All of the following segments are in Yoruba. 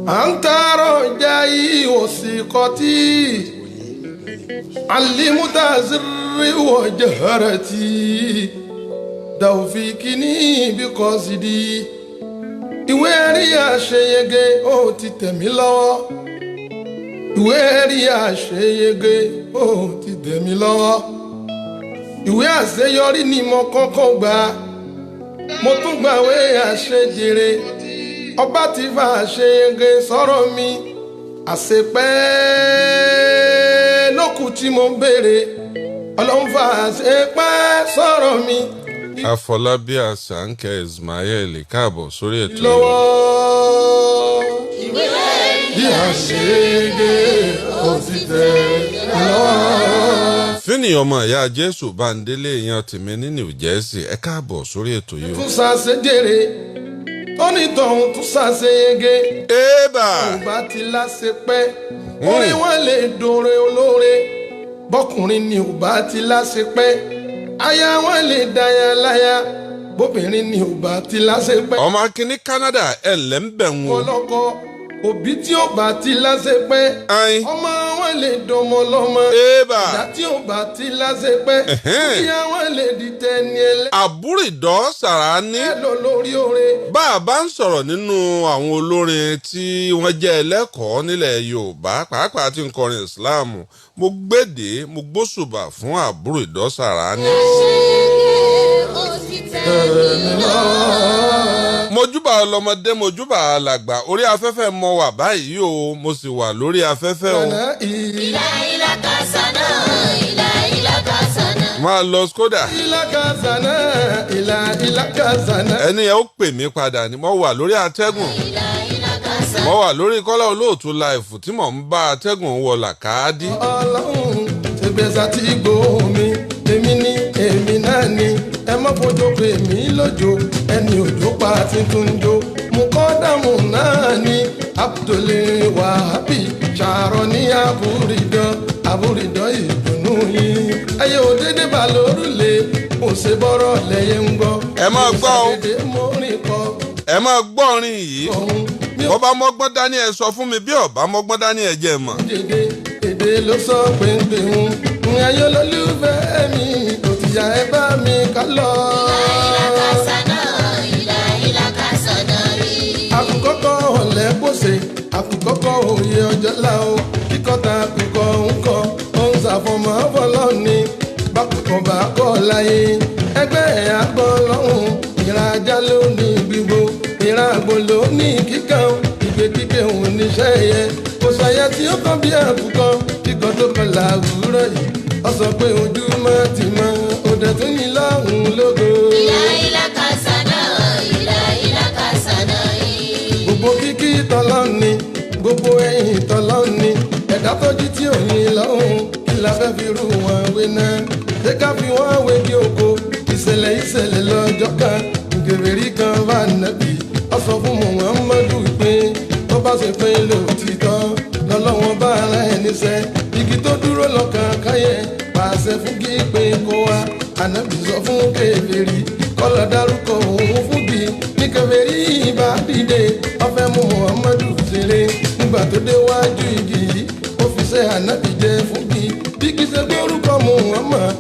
أنت رجائي وثقتي علمت سري وجهرتي توفيقني بقصدي. Ìwé ẹ̀rí àṣeyege ó ti tẹ̀ mí lọ́wọ́. Ìwé ẹ̀rí àṣeyege ó ti tẹ̀ mí lọ́wọ́. Ìwé àṣeyọrí ni mo kọ́kọ́ gbà, mo tún gbàwé àṣejèrè. Ọba ti fa àṣeyege sọ̀rọ̀ mi, àṣepẹ́ lókù tí mo ń béèrè. Ọlọ́run fa àṣepẹ́ sọ̀rọ̀ mi. Afọlábí Àṣàǹkẹ́ Ismail, káàbọ̀ sórí ètò yìí. Lọ́wọ́ bí àṣeyege ó ti tẹ̀ lọ́wọ́. Fíní ọmọ ìyá Jésù Bándélé, èèyàn tèmi ní New Jersey, ẹ káàbọ̀ sórí ètò yìí o. Tún ṣàṣejèrè, tónítọ̀hún tún ṣàṣeyege. Ébà. Ò bá ti láṣepẹ́, orin wọn lè dòre olóore. Bọ́kùnrin ni ò bá ti láṣepẹ́, aya wọn lè daya láya. Bóbìnrin ni ò bá ti láṣepẹ́, Ọmọ akínní Canada, ẹ̀ ǹlẹ́ ń bẹ̀ ń o. Ọlọ́kọ òbí tí ò bá ti láṣepẹ́, Ayin. ọmọ wọn lè dọmọ lọ́mọ. Ébà. Ìyá tí ò bá ti láṣepẹ́, ìyá wọn lè di tẹni ẹlẹ́ Àbúrìdọ́ Sàrání. lọ lórí oore. Bá a bá ń sọ̀rọ̀ nínú àwọn olórin tí wọ́n jẹ́ ẹlẹ́kọ̀ọ́ nílẹ̀ Yorùbá, pàápàá tí ń kọrin Islam, mo gbédè, mo gbóṣùbà fún Àbúrìdọ́ Sàrání. Ó ti tẹ̀ mí lọ́wọ́. Mojúbà ọlọmọdé, mojúbà alàgbà. Orí afẹ́fẹ́ mọ wà báyìí o, mo sì wà lórí afẹ́fẹ́ o. Ọ̀nà ìlà. Ìlà ìlà kásánà, ìlà ìlà kásánà. Máa lọ skoda. Ìlà kazana, ìlà ìlà kazana. Ẹni yẹn ó pè mí padà ni. Mo wà lórí atẹ́gùn. Ìlà ìlà kásánà. Mo wà lórí Kọ́lá Olóòtú Live tí mò ń bá atẹ́gùn wọ làkàdí. Ọlọ́run ṣègbèsà tí gbóhùn mi, èmi ni, èmi náà ni. Ẹ má fojú pé mi lójó, ẹni òjò pa tuntun jó. Mukọ́dàmù náà ni Abdul Wahabi ṣàrọ̀ ní àbúrídán, àbúrídán ìdùnnú yín. Ayé òdédé bá lórúlé, kò ṣe bọ́rọ̀ lẹ́yẹ ń gbọ́. Ẹ máa gbọ́ o. Ìṣàdédé mórin kọ Ẹ máa gbọ́ orin yìí. Òun mi ò Bọ́ bá mọ́gbọ́n dání, ẹ sọ fún mi. Bí ọ̀bá mọ́gbọ́n dání, ẹ jẹ́ mọ̀. Jèdè èdè ló sọ péńpé ń ayé olólùfẹ́ mi kò ti yá, ẹ bá mi ká lọ. Ìlà kásánà, ìlà ìlà kásánà yìí. Àkùkọ́kọ́ ọ̀lẹ́ pòṣe, àkùkọ́kọ́ òye ọjọ́ la o. Kíkọ́ ta àkùkọ ń kọ́, ó ń ṣàfọ̀mọ́ fọlọ́ ni. Bákùkọ̀ bá kọ́ láyé, ẹgbẹ́ ẹ̀ àgbọ̀ lọ́hùn. Ìran ajá ló ní gbígbó, ìran àgbò ló ní kíkan. Ìgbé kíkẹ́ òun níṣẹ́ yẹ kò sàyẹ tí ó kàn bí àkùkọ. Kíkọ́ tó kọ làwùrọ̀ yìí, ó sọ pé ojúmọ́ ti mọ́, òdẹ tún ní lọ́hùn lógo. Ìlà ìlà kásánà, ìlà ìlà kásánà yìí. Gbogbo kíkí tọ́lọ́run ni, gbogbo ẹ̀yìn tọ́lọ́run ni. Ẹ̀dá tó jí tí ò yin lọ́hùn, kí la fẹ́ fi rú wọn wé náà? Ṣé ká fi wọ́n wé kí oko? Ìṣẹ̀lẹ̀ ìṣẹ̀lẹ̀ lọ́jọ́ kan, nkèbèrè kan bá nàbì. Ó sọ fún Muhammadu pé tó bá ṣe pé lòtítọ́ lọ́lọ́wọ́n bá ara ẹ̀ níṣẹ́, igi tó dúró lọ́kàn káyẹ̀, pàṣẹ fún kí pé kó wá. Ànábì sọ fún kèfèrí kọ́lọ̀ dárúkọ òun fún kí ní kèfèrí bá dìde, ọfẹ́ mú Muhammadu ṣeré. Nígbà tó dé wájú igi yìí, ó fi ṣe ànábì jẹ fún kí bí kì í ṣe gbórúkọ Muhammad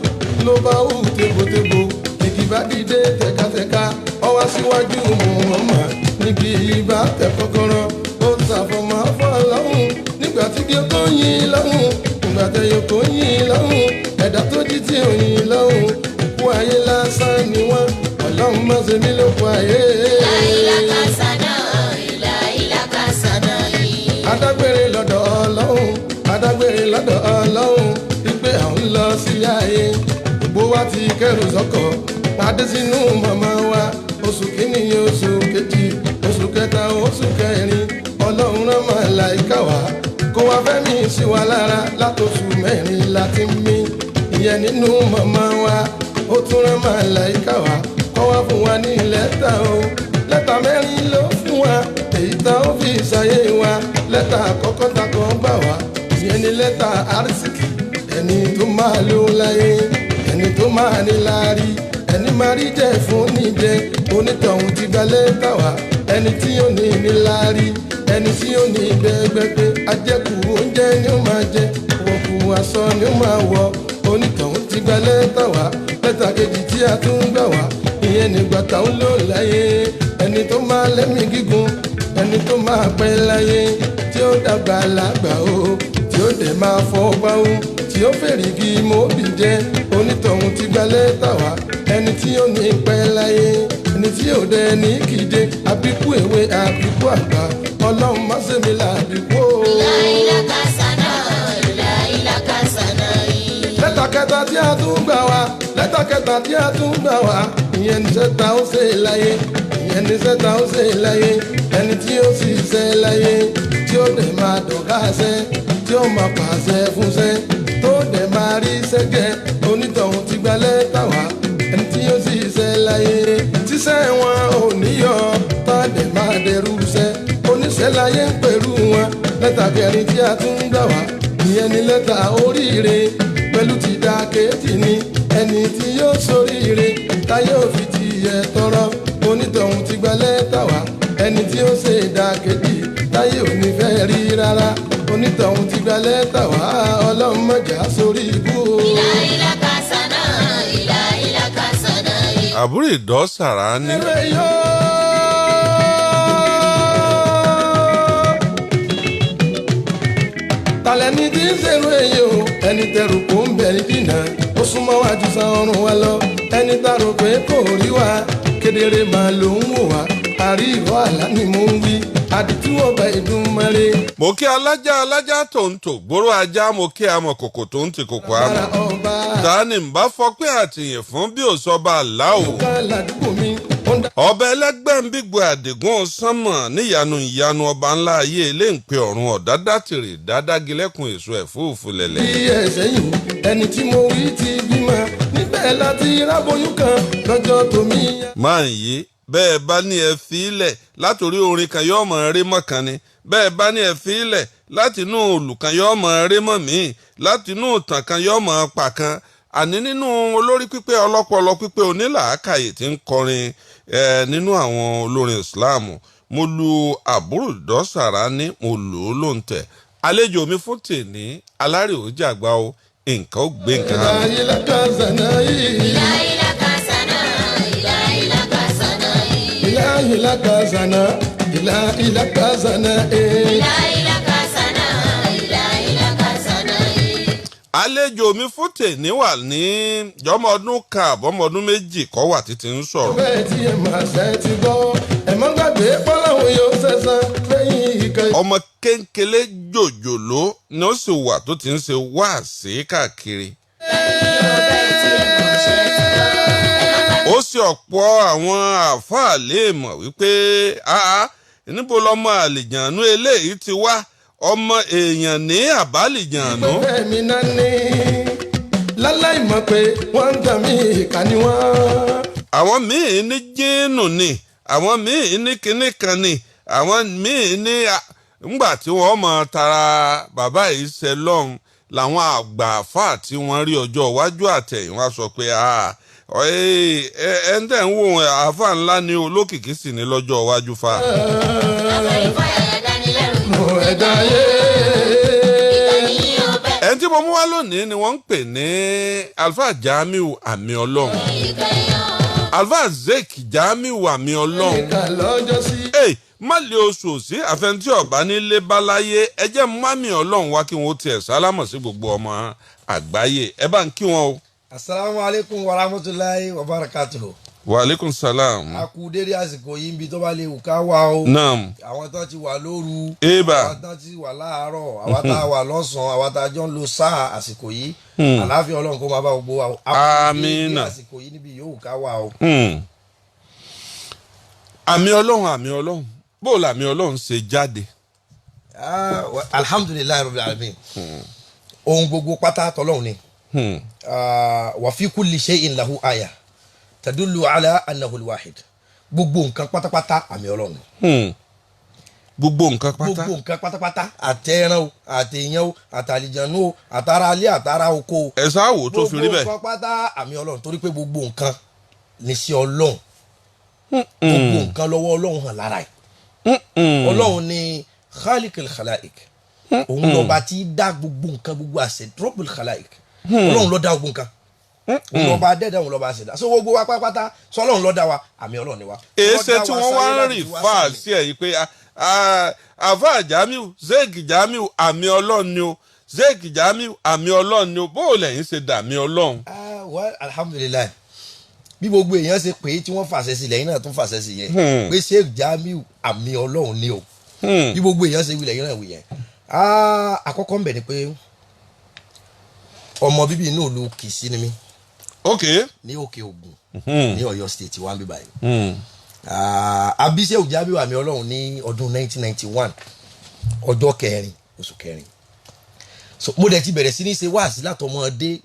ló bá hù tébótébó. Igi bá dìde tẹ̀katẹ̀ka, ó wá síwájú Muhammad. Níbi ìbá tẹ kọ́kọ́rọ́, ó ṣàfọ̀mọ́ fọlọ́hún. Nígbà tí kí ó yin lọ́hùn, nígbà tẹ̀yọ̀ kó yin lọ́hùn, ẹ̀dá tó jí tí ò yin lọ́hùn, òkú ayé lásán ni wọ́n. Ọlọ́run má ṣe mí lóko ayé. Ìlà ìlà kásánà, ìlà ìlà kásánà yìí. Adágbére lọ́dọ̀ Ọlọ́run, adágbére lọ́dọ̀ Ọlọ́run wípé à ń lọ sílé ayé. Gbogbo wa ti kẹrù sọ́kọ̀, adé sínú màmá wa. Oṣù kìíní, oṣù kejì, oṣù kẹta, oṣù kẹrin, Ọlọ́run rán màláíkà wá kó wá fẹ́ mi sí wa lára. Látòṣù 4 láti mí ìyẹn nínú màmá wa. Ó tún rán màláíkà wá kó wá fún wa ní lẹ́tà o. Lẹ́tà 4 ló fún wa, èyí tá ó fi ṣayé wa. Lẹ́tà àkọ́kọ́ ta kọ́ gbà wá, ìyẹn ní lẹ́tà arísìkì. Ẹni tó máa lò láyé, ẹni tó máa ní láárí, ẹni máa rí jẹ fún níjẹ, onítọ̀hún ti gba lẹ́tà wá. Ẹni tí ó ní níláárí, ẹni tí ó ní gbẹgbẹgbẹ, ajẹkù oúnjẹ ni ó máa jẹ, wọ̀kù aṣọ ni ó máa wọ̀. Onítọ̀hún ti gba lẹ́tà wá. Lẹ́tà kejì tí a tún gbà wá, ìyẹn nígbà táwọn lò láyé. Ẹni tó máa lẹ́mìí gígùn, ẹni tó máa pẹ́ láyé, tí ó dàgbà lágbà o, tí ó dẹ̀ máa fọ́ báwó, tí ó fèrè kí mòbí jẹ́, onítọ̀hún ti gba lẹ́tà wá. Ẹni tí ó ní pẹ́ láyé, ẹni tí ò dẹ̀ ní kíje, àbíkú èwe, àbíkú àgbà, Ọlọ́run má ṣe mí làbíkú o. Lẹ́tà kẹta tí a tún gbà wá, lẹ́tà kẹta tí a tún gbà wá, ìyẹn ní sẹ́ta ó ṣe láyé, ìyẹn ní sẹ́ta ó ṣe láyé. Ẹni tí ó sì ṣe láyé, tí ó dẹ̀ máa dọ̀gá ṣẹ́, tí ó máa pàṣẹ fúnṣẹ́, tó dẹ̀ máa rí sẹ́gẹ̀, onítọ̀hún ti gba lẹ́tà wá. Ẹni tí ó sì ṣe láyé, tíṣẹ́ wọn ò níyọ, tá dẹ̀ máa dẹrú ṣẹ́, oníṣẹ́ láyé ń pẹ̀lú wọn. Lẹ́tà kẹrin tí a tún gbà wá, ìyẹn ní lẹ́tà oríire pẹ̀lú ti dá kéètì ni. Ẹni tí yóò ṣoríire táyé òfin ti yẹ tọrọ, onítọ̀hún ti gba lẹ́tà wá. Ẹni tí ó ṣe ìdàkejì táyé ò ní fẹ́ rí rárá, onítọ̀hún ti gba lẹ́tà wá. Ọlọ́run má jà sórí ibú o. Àbúrò ìdọ́sàrà ní. Eré yóò. Tàlẹ́ni tí ń ṣerú èyí o, ẹni tẹrù kò ń bẹ̀rẹ̀ dìnnà, ó súnmọ́ wá ju san ọrùn wa lọ. Ẹni tá rò pé kò rí wa, kedere máa ló ń wò wá. Àrí ìró àlá ni mò ń wí, àdìtú ọba Èdùmàrè. Mo kí alájà alájà tó ń tò gbóró ajá, mo kí amọ̀ kòkò tó ń ti kòkò amọ̀. Agbára ọba. Ta ni ń bá fọpẹ́ àtìyìn fún bí òsọba aláwò? Kan ládùúgbò mi, ó ń dá. Ọba ẹlẹ́gbẹ́ ń bígbó àdìgún sánmọ̀ níyanu ìyanu, ọba ńlá ayé eléǹpẹ ọ̀run, ọ̀dádátìrì dádágilẹ́kùn èso ẹ̀fúùfù lẹ̀lẹ̀. Bí ẹsẹ̀ yìí, ẹni tí mo wí ti bímọ níbẹ̀ láti rábóyún kan lọ́jọ́ tómi yá. Máa ń yí bẹ́ẹ̀ bá ní ẹ fi ilẹ̀ látòrí orin kan yóò mọ̀ eré mọ́ kan ni, bẹ́ẹ̀ bá ní ẹ fi ilẹ̀ láti inú òòlù kan yóò mọ̀ eré mọ́ míì, láti inú ìtàn kan yóò mọ̀ pa kan. Àní nínú olórí pípé, ọlọ́pọlọ pípé, onílàákàyè tí ń kọrin nínú àwọn olórin Islam, mo lu àbúrò dọ́sàrà ní, mo lù ú lóǹtẹ̀. Àlejò mi fún tèní alárè ó jàgbá o, nǹkan ó gbé nǹkan hàn. Ìlà ìlà kazana ìlà ìlà kazana ìlà ìlà kazana ìlà ìlà kazana. Àlejò mi fún tèní wà ní jọmọ ọdún kan àbọ̀mọ ọdún 2 kọ́ wà títí ń sọ̀rọ̀. Bẹ́ẹ̀ tí ẹ máa ṣe ti gbọ́, ẹ má gbàgbé pọ́láhùn yóò ṣẹ̀san lẹ́yìn ìkẹyìn. Ọmọ kéńkélé jòjòló ni ó sì wà tó ti ń ṣe wáàsí káàkiri. Ó sì ọ̀pọ̀ àwọn àáfàá lè mọ̀ wípé áá níbo lọmọ àlìjànú eléyìí ti wá, ọmọ èèyàn ní àbálìjànú. Pẹ́pẹ́ mi náà ní láláì mọ̀ pé wọ́n ń tàn mí, ìkà ni wọ́n. Àwọn míì ní jíìnù ni, àwọn míì ní kinní kan ni, àwọn míì ní ńgbà tí wọ́n mọ̀ tara bàbá yìí ṣe lọ́hùn làwọn àgbà àfáà tí wọ́n rí ọjọ́ iwájú àtẹ̀yìnwá sọ pé ẹ ń tẹ̀ ń wò wọ́n, àáfàá ńlá ni, olókìkí sì ní lọ́jọ́ iwájú fa. Mo ẹ̀dá yé. Ẹni tí mo mú wá lónìí ni wọ́n ń pè ní Alfa Jamiu Àmì Ọlọ́run, Alfa Zek Jamiu Àmì Ọlọ́run. Ìkà lọ́jọ́ sí. Ey, má lè oṣù òsì àfẹnutí ọba nílé báláyé, ẹ jẹ́ mami Ọlọ́run wá kí wọ́n tiẹ̀ sálámọ̀ sí gbogbo ọmọ àgbáyé. Ẹ bá ń kí wọn o. Asalaamu aleykum wa rahmatulahi wa barakatuhu. Wa aleykum salam. A kú dédé àsìkò yìí níbi tó bá lè wù ká wà o. Naam. Àwọn tó ti wà lóru. Eba. Àwọn tó ti wà láàárọ̀, àwọn tá a wà lọ́sàn-án, àwọn tá a jọ ń lo sáà àsìkò yìí. Àlàáfíà Ọlọ́run kó máa bá gbogbo wa o. A kú dédé Amina. àsìkò yìí níbi yòówù ká wà o. Àmì Ọlọ́run, Àmì Ọlọ́run, bó o làmì Ọlọ́run ṣe jáde? Ah, alhamdulilayi rabbil alamin. Ohun gbogbo pátá tọlọ́run ni. Ah, wa fi kulli shay'in lahu aya tadullu ala annahu alwahid. Gbogbo nǹkan pátápátá, àmì Ọlọ́run ni. Gbogbo nǹkan pátá. Gbogbo nǹkan pátápátá, àtẹran o, àtẹyàn o, àtàlìjànú o, àtàrà alé, àtàrà oko o. Ẹ sáà wò tó fi rí bẹ́ẹ̀. Gbogbo nǹkan pátá, àmì Ọlọ́run, torí pé gbogbo nǹkan ní sí Ọlọ́run, gbogbo nǹkan lọ́wọ́ Ọlọ́run hàn lára ẹ̀. Ọlọ́run ni Khaliqil Khalaik, òun lọ́ba tí dá gbogbo nǹkan, gbogbo àṣẹ, Rabbul Khalaik. Ọlọ́run ló dá gbogbo nǹkan, òun lọ́ba dẹ́dá, òun lọ́ba àṣẹdá. So gbogbo wa pátápátá, sọ Ọlọ́run ló dá wa, àmì Ọlọ́run ni wa. Èéṣe Ó dá tí wa wọ́n sáyé wá ń láti rì fi wá fà sàmì. sí ẹ̀yìn pé àfa Jamiu, Sheikh Jamiu, àmì Ọlọ́run ni o, Sheikh Jamiu, àmì Ọlọ́run ni o, bó o lẹ́yìn ṣe dàmí Ọlọ́run? Ah, well, alhamdulillahi, bí gbogbo èèyàn ṣe pé tí wọ́n fàṣẹ sí lẹ́yìn náà tún fàṣẹ sí yẹn pé Sheikh Jamiu àmì Ọlọ́run ni o, bí gbogbo èèyàn ṣe wí lẹ́yìn náà wí yẹn. Ah, àkọ́kọ́ ń bẹ̀ ni pé ọmọ bíbí inú ìlú Kìsí ni mí ní Òkè Ògùn ní Ọ̀yọ́ State wa ń bí báyìí. Ah, a bí Sheikh Jamiu àmì Ọlọ́run ní ọdún 1991, ọjọ́ kẹrin oṣù kẹrin. So mo dẹ̀ ti bẹ̀rẹ̀ sí ní ṣe wáàsí látọmọdé,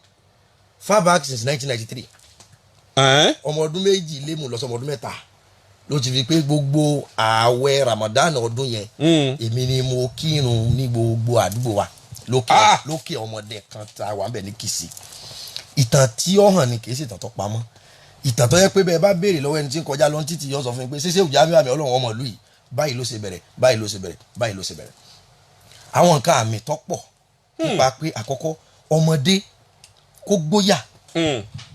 far back since 1993. Ọmọ ọdún 2 lé mu lọ sọmọ ọdún 3 ló ti fi pé gbogbo ààwẹ̀ Ramadan ọdún yẹn, èmi ni mo kírun ní gbogbo àdúgbò wa lókè lókè ọmọdé kan tá a wà ń bẹ̀ ní Kìsì. Ìtàn tí ó hàn ni, kì í ṣe ìtàn tó pamọ́, ìtàn tó yẹ pé bẹ́ẹ̀ bá béèrè lọ́wọ́ ẹni tí ń kọjá lọ títí, yọ sọ fún mi pé ṣé Sheikh Jamiu àmì Ọlọ́run ọmọ ìlú yìí, báyìí ló ṣe bẹ̀rẹ̀, báyìí ló ṣe bẹ̀rẹ̀, báyìí ló ṣe bẹ̀rẹ̀. Àwọn nǹkan àmì tó pọ̀ nípa pé àkọ́kọ́, ọmọdé kó gbóyà,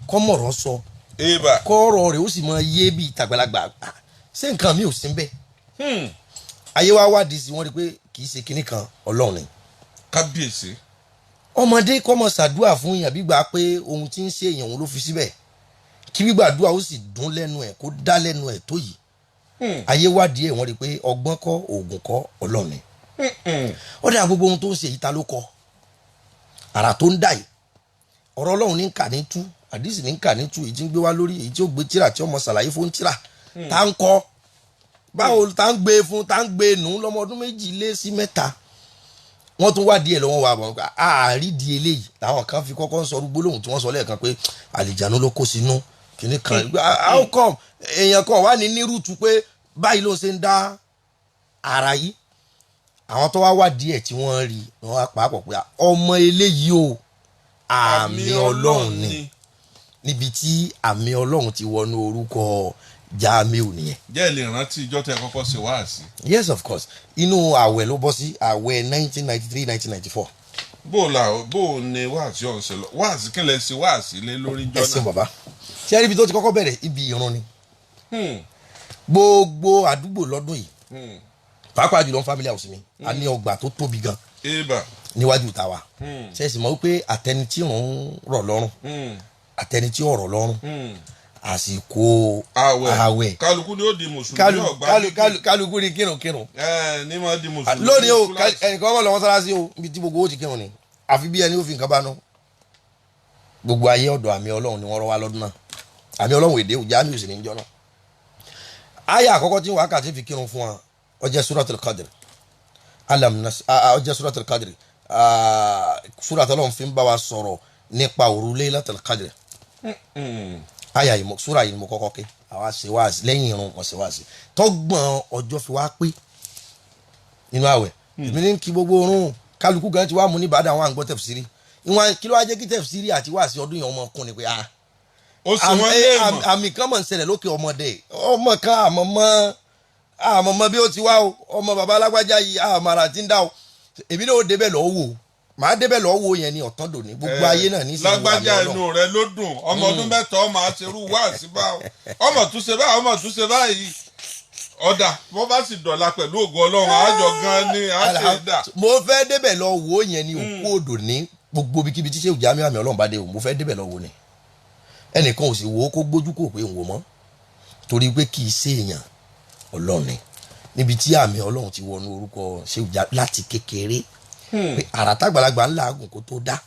kó mọ̀rọ̀ sọ, Eba. kọ́rọ̀ rẹ̀ ó sì máa yé bíi tàgbàlagbà. Ah, ṣé nǹkan mi ò sí bẹ́ẹ̀? Ayé wa wádìí sí, wọ́n rí i pé kì í ṣe kinní kan, Ọlọ́run ni. Kábíyèsí. Ọmọdé kọ́ mọ ṣàdúrà fún yàn bí gbà pé ohun tí ń ṣe èèyàn òun ló fi síbẹ̀, kí gbígbàdúrà ó sì dún lẹ́nu ẹ̀, kó dá lẹ́nu ẹ̀ tó yìí. Ayé wádìí ẹ̀, wọ́n rí i pé ọgbọ́n kọ́, oògùn kọ́, Ọlọ́run ni. Ó dà, gbogbo ohun tó ń ṣe yìí, ta ló kọ àrà tó ń dà yìí? Ọ̀rọ̀ Ọlọ́run ní ń kà ní tú, àdìsí ní ń kà ní tú, èyí tí ń gbé wá lórí èyí tí ó gbé tíra tí ọmọ ṣàlàyé fún tíra tá ń kọ, báwo tá ń gbé fún, tá ń gbé nù lọ́mọ ọdún 2 lé sí 3. Wọ́n tún wádìí ẹ̀ lọ́wọ́ wa bọ̀ àárídìí eléyìí làwọn kan fi kọ́kọ́ ń sọ gbólóhùn tí wọ́n sọ lẹ́ẹ̀kan pé àlìjánu ló kó sínú kìnnì kan. How come èèyàn kan wà ní nírútu pé báyìí ló ṣe ń dá ara yìí? Àwọn tó wá wádìí ẹ̀ tí wọ́n rí, wọ́n wá pàápọ̀ pé ọmọ eléyìí o, àmì Ọlọ́run ni. Níbi tí àmì Ọlọ́run ti wọnú orúkọ Jamiu nìyẹn. Jẹ́ ẹ lè rántí ìjọ tẹ́ kọ́kọ́ ṣe wáàsí? Yes, of course. Inú àwẹ̀ ló bọ́ sí, àwẹ̀ 1993, 1994. Bó o ní wáàsí ọ̀hún ṣe lọ? Wáàsí kí lẹ ṣe wáàsí lé lórí Ẹ jọ ṣeun náà? bàbá. Ṣé ẹ rí ibi tó ti kọ́kọ́ bẹ̀rẹ̀? Ibi ìrun ni. Gbogbo àdúgbò lọ́dún yìí, pàápàá jùlọ family house mi, a ní ọgbà tó tóbi gan níwájú tàwa. Ṣe é sì mọ̀ wípé àtẹni tí òun rọ̀ lọ́rùn, àtẹni tí ọ̀rọ̀ lọ́rùn, àsìkò àwẹ̀ àwẹ̀, kálukú ni ó di mùsùlùmí ọgbà. Kálukú ni kírun kírun. Ẹ ní ma di mùsùlùmí Lónìí o, túláàsì. ẹnìkan wọ́n lọ mọ́sálásí o, ibi tí gbogbo owó ti kírun ni, àfi bí ẹni ó fi nǹkan bá ná. Gbogbo ayé ọ̀dọ̀ àmì Ọlọ́run ni wọ́n rọ́ wá lọ́dún náà. Àmì Ọlọ́run èdè òjá mi ò sì ní í jọ náà. Àyà àkọ́kọ́ tí wákàtí fi kírun fún wa, ó jẹ́ Suratul Qadr. Alam nas ó jẹ́ Suratul Qadr, suratul Ọlọ́run fi ń bá wa sọ̀rọ̀ nípa òru Laylatul Qadr. Àyà yìí súra yìí ni mo kọ́kọ́ ké. Àwa ṣe wáàsí lẹ́yìn irun, wọ́n ṣe wáàsí tọ́gbọ̀n ọjọ́ fi wá pé nínú àwẹ̀. Èmi ní kí gbogbo orun kálukú gan ti wá mú ní bàdà àwọn àǹgbọ́ tafsiri ìwọ̀n. Kí ló wá jẹ́ kí tafsiri àti wáàsí ọdún yẹn ọmọ kún ni pé ah, Ó sì wọ́n lé mọ̀. Àmì kan mọ̀ ń ṣẹlẹ̀ lókè ọmọdé, ọmọ kan, àmọ́ mọ́ àmọ́ mọ́ bí ó ti wá o, ọmọ bàbá alágbájá yìí, àmọ́ àrà ti ń dá o. Èmi náà ó débẹ̀ lọ́ọ́ wò, màá débẹ̀ lọ́ọ́ wò yẹn ni ọ̀tán dòní gbogbo ayé náà ní ìsìn Lágbájá, inú rẹ ló dùn, ọmọ ọdún 3 ọmọ àṣerú wáàsí bá ọmọ tún ṣe báyìí, ọmọ tún ṣe báyìí. Ọ̀dà bó bá sì dọ̀la pẹ̀lú ògo Ọlọ́run, àjọ gan ni a ṣe dà. Mo fẹ́ débẹ̀ lọ wò yẹn ni òkú odò ní gbogbo ibikíbi tí Sheikh Jamiu àmì Ọlọ́run bá dé o, mo fẹ́ débẹ̀ lọ wò ni. Ẹnìkan ò sì wò ó kó gbójú kò pé ń wò mọ́, torí pé kì í ṣe èèyàn, Ọlọ́run ni. Níbi tí àmì Ọlọ́run ti wọnú orúkọ Sheikh Jamiu láti kékeré, pé àràtàgbàlagbà ńlá àgùn kó tó dá.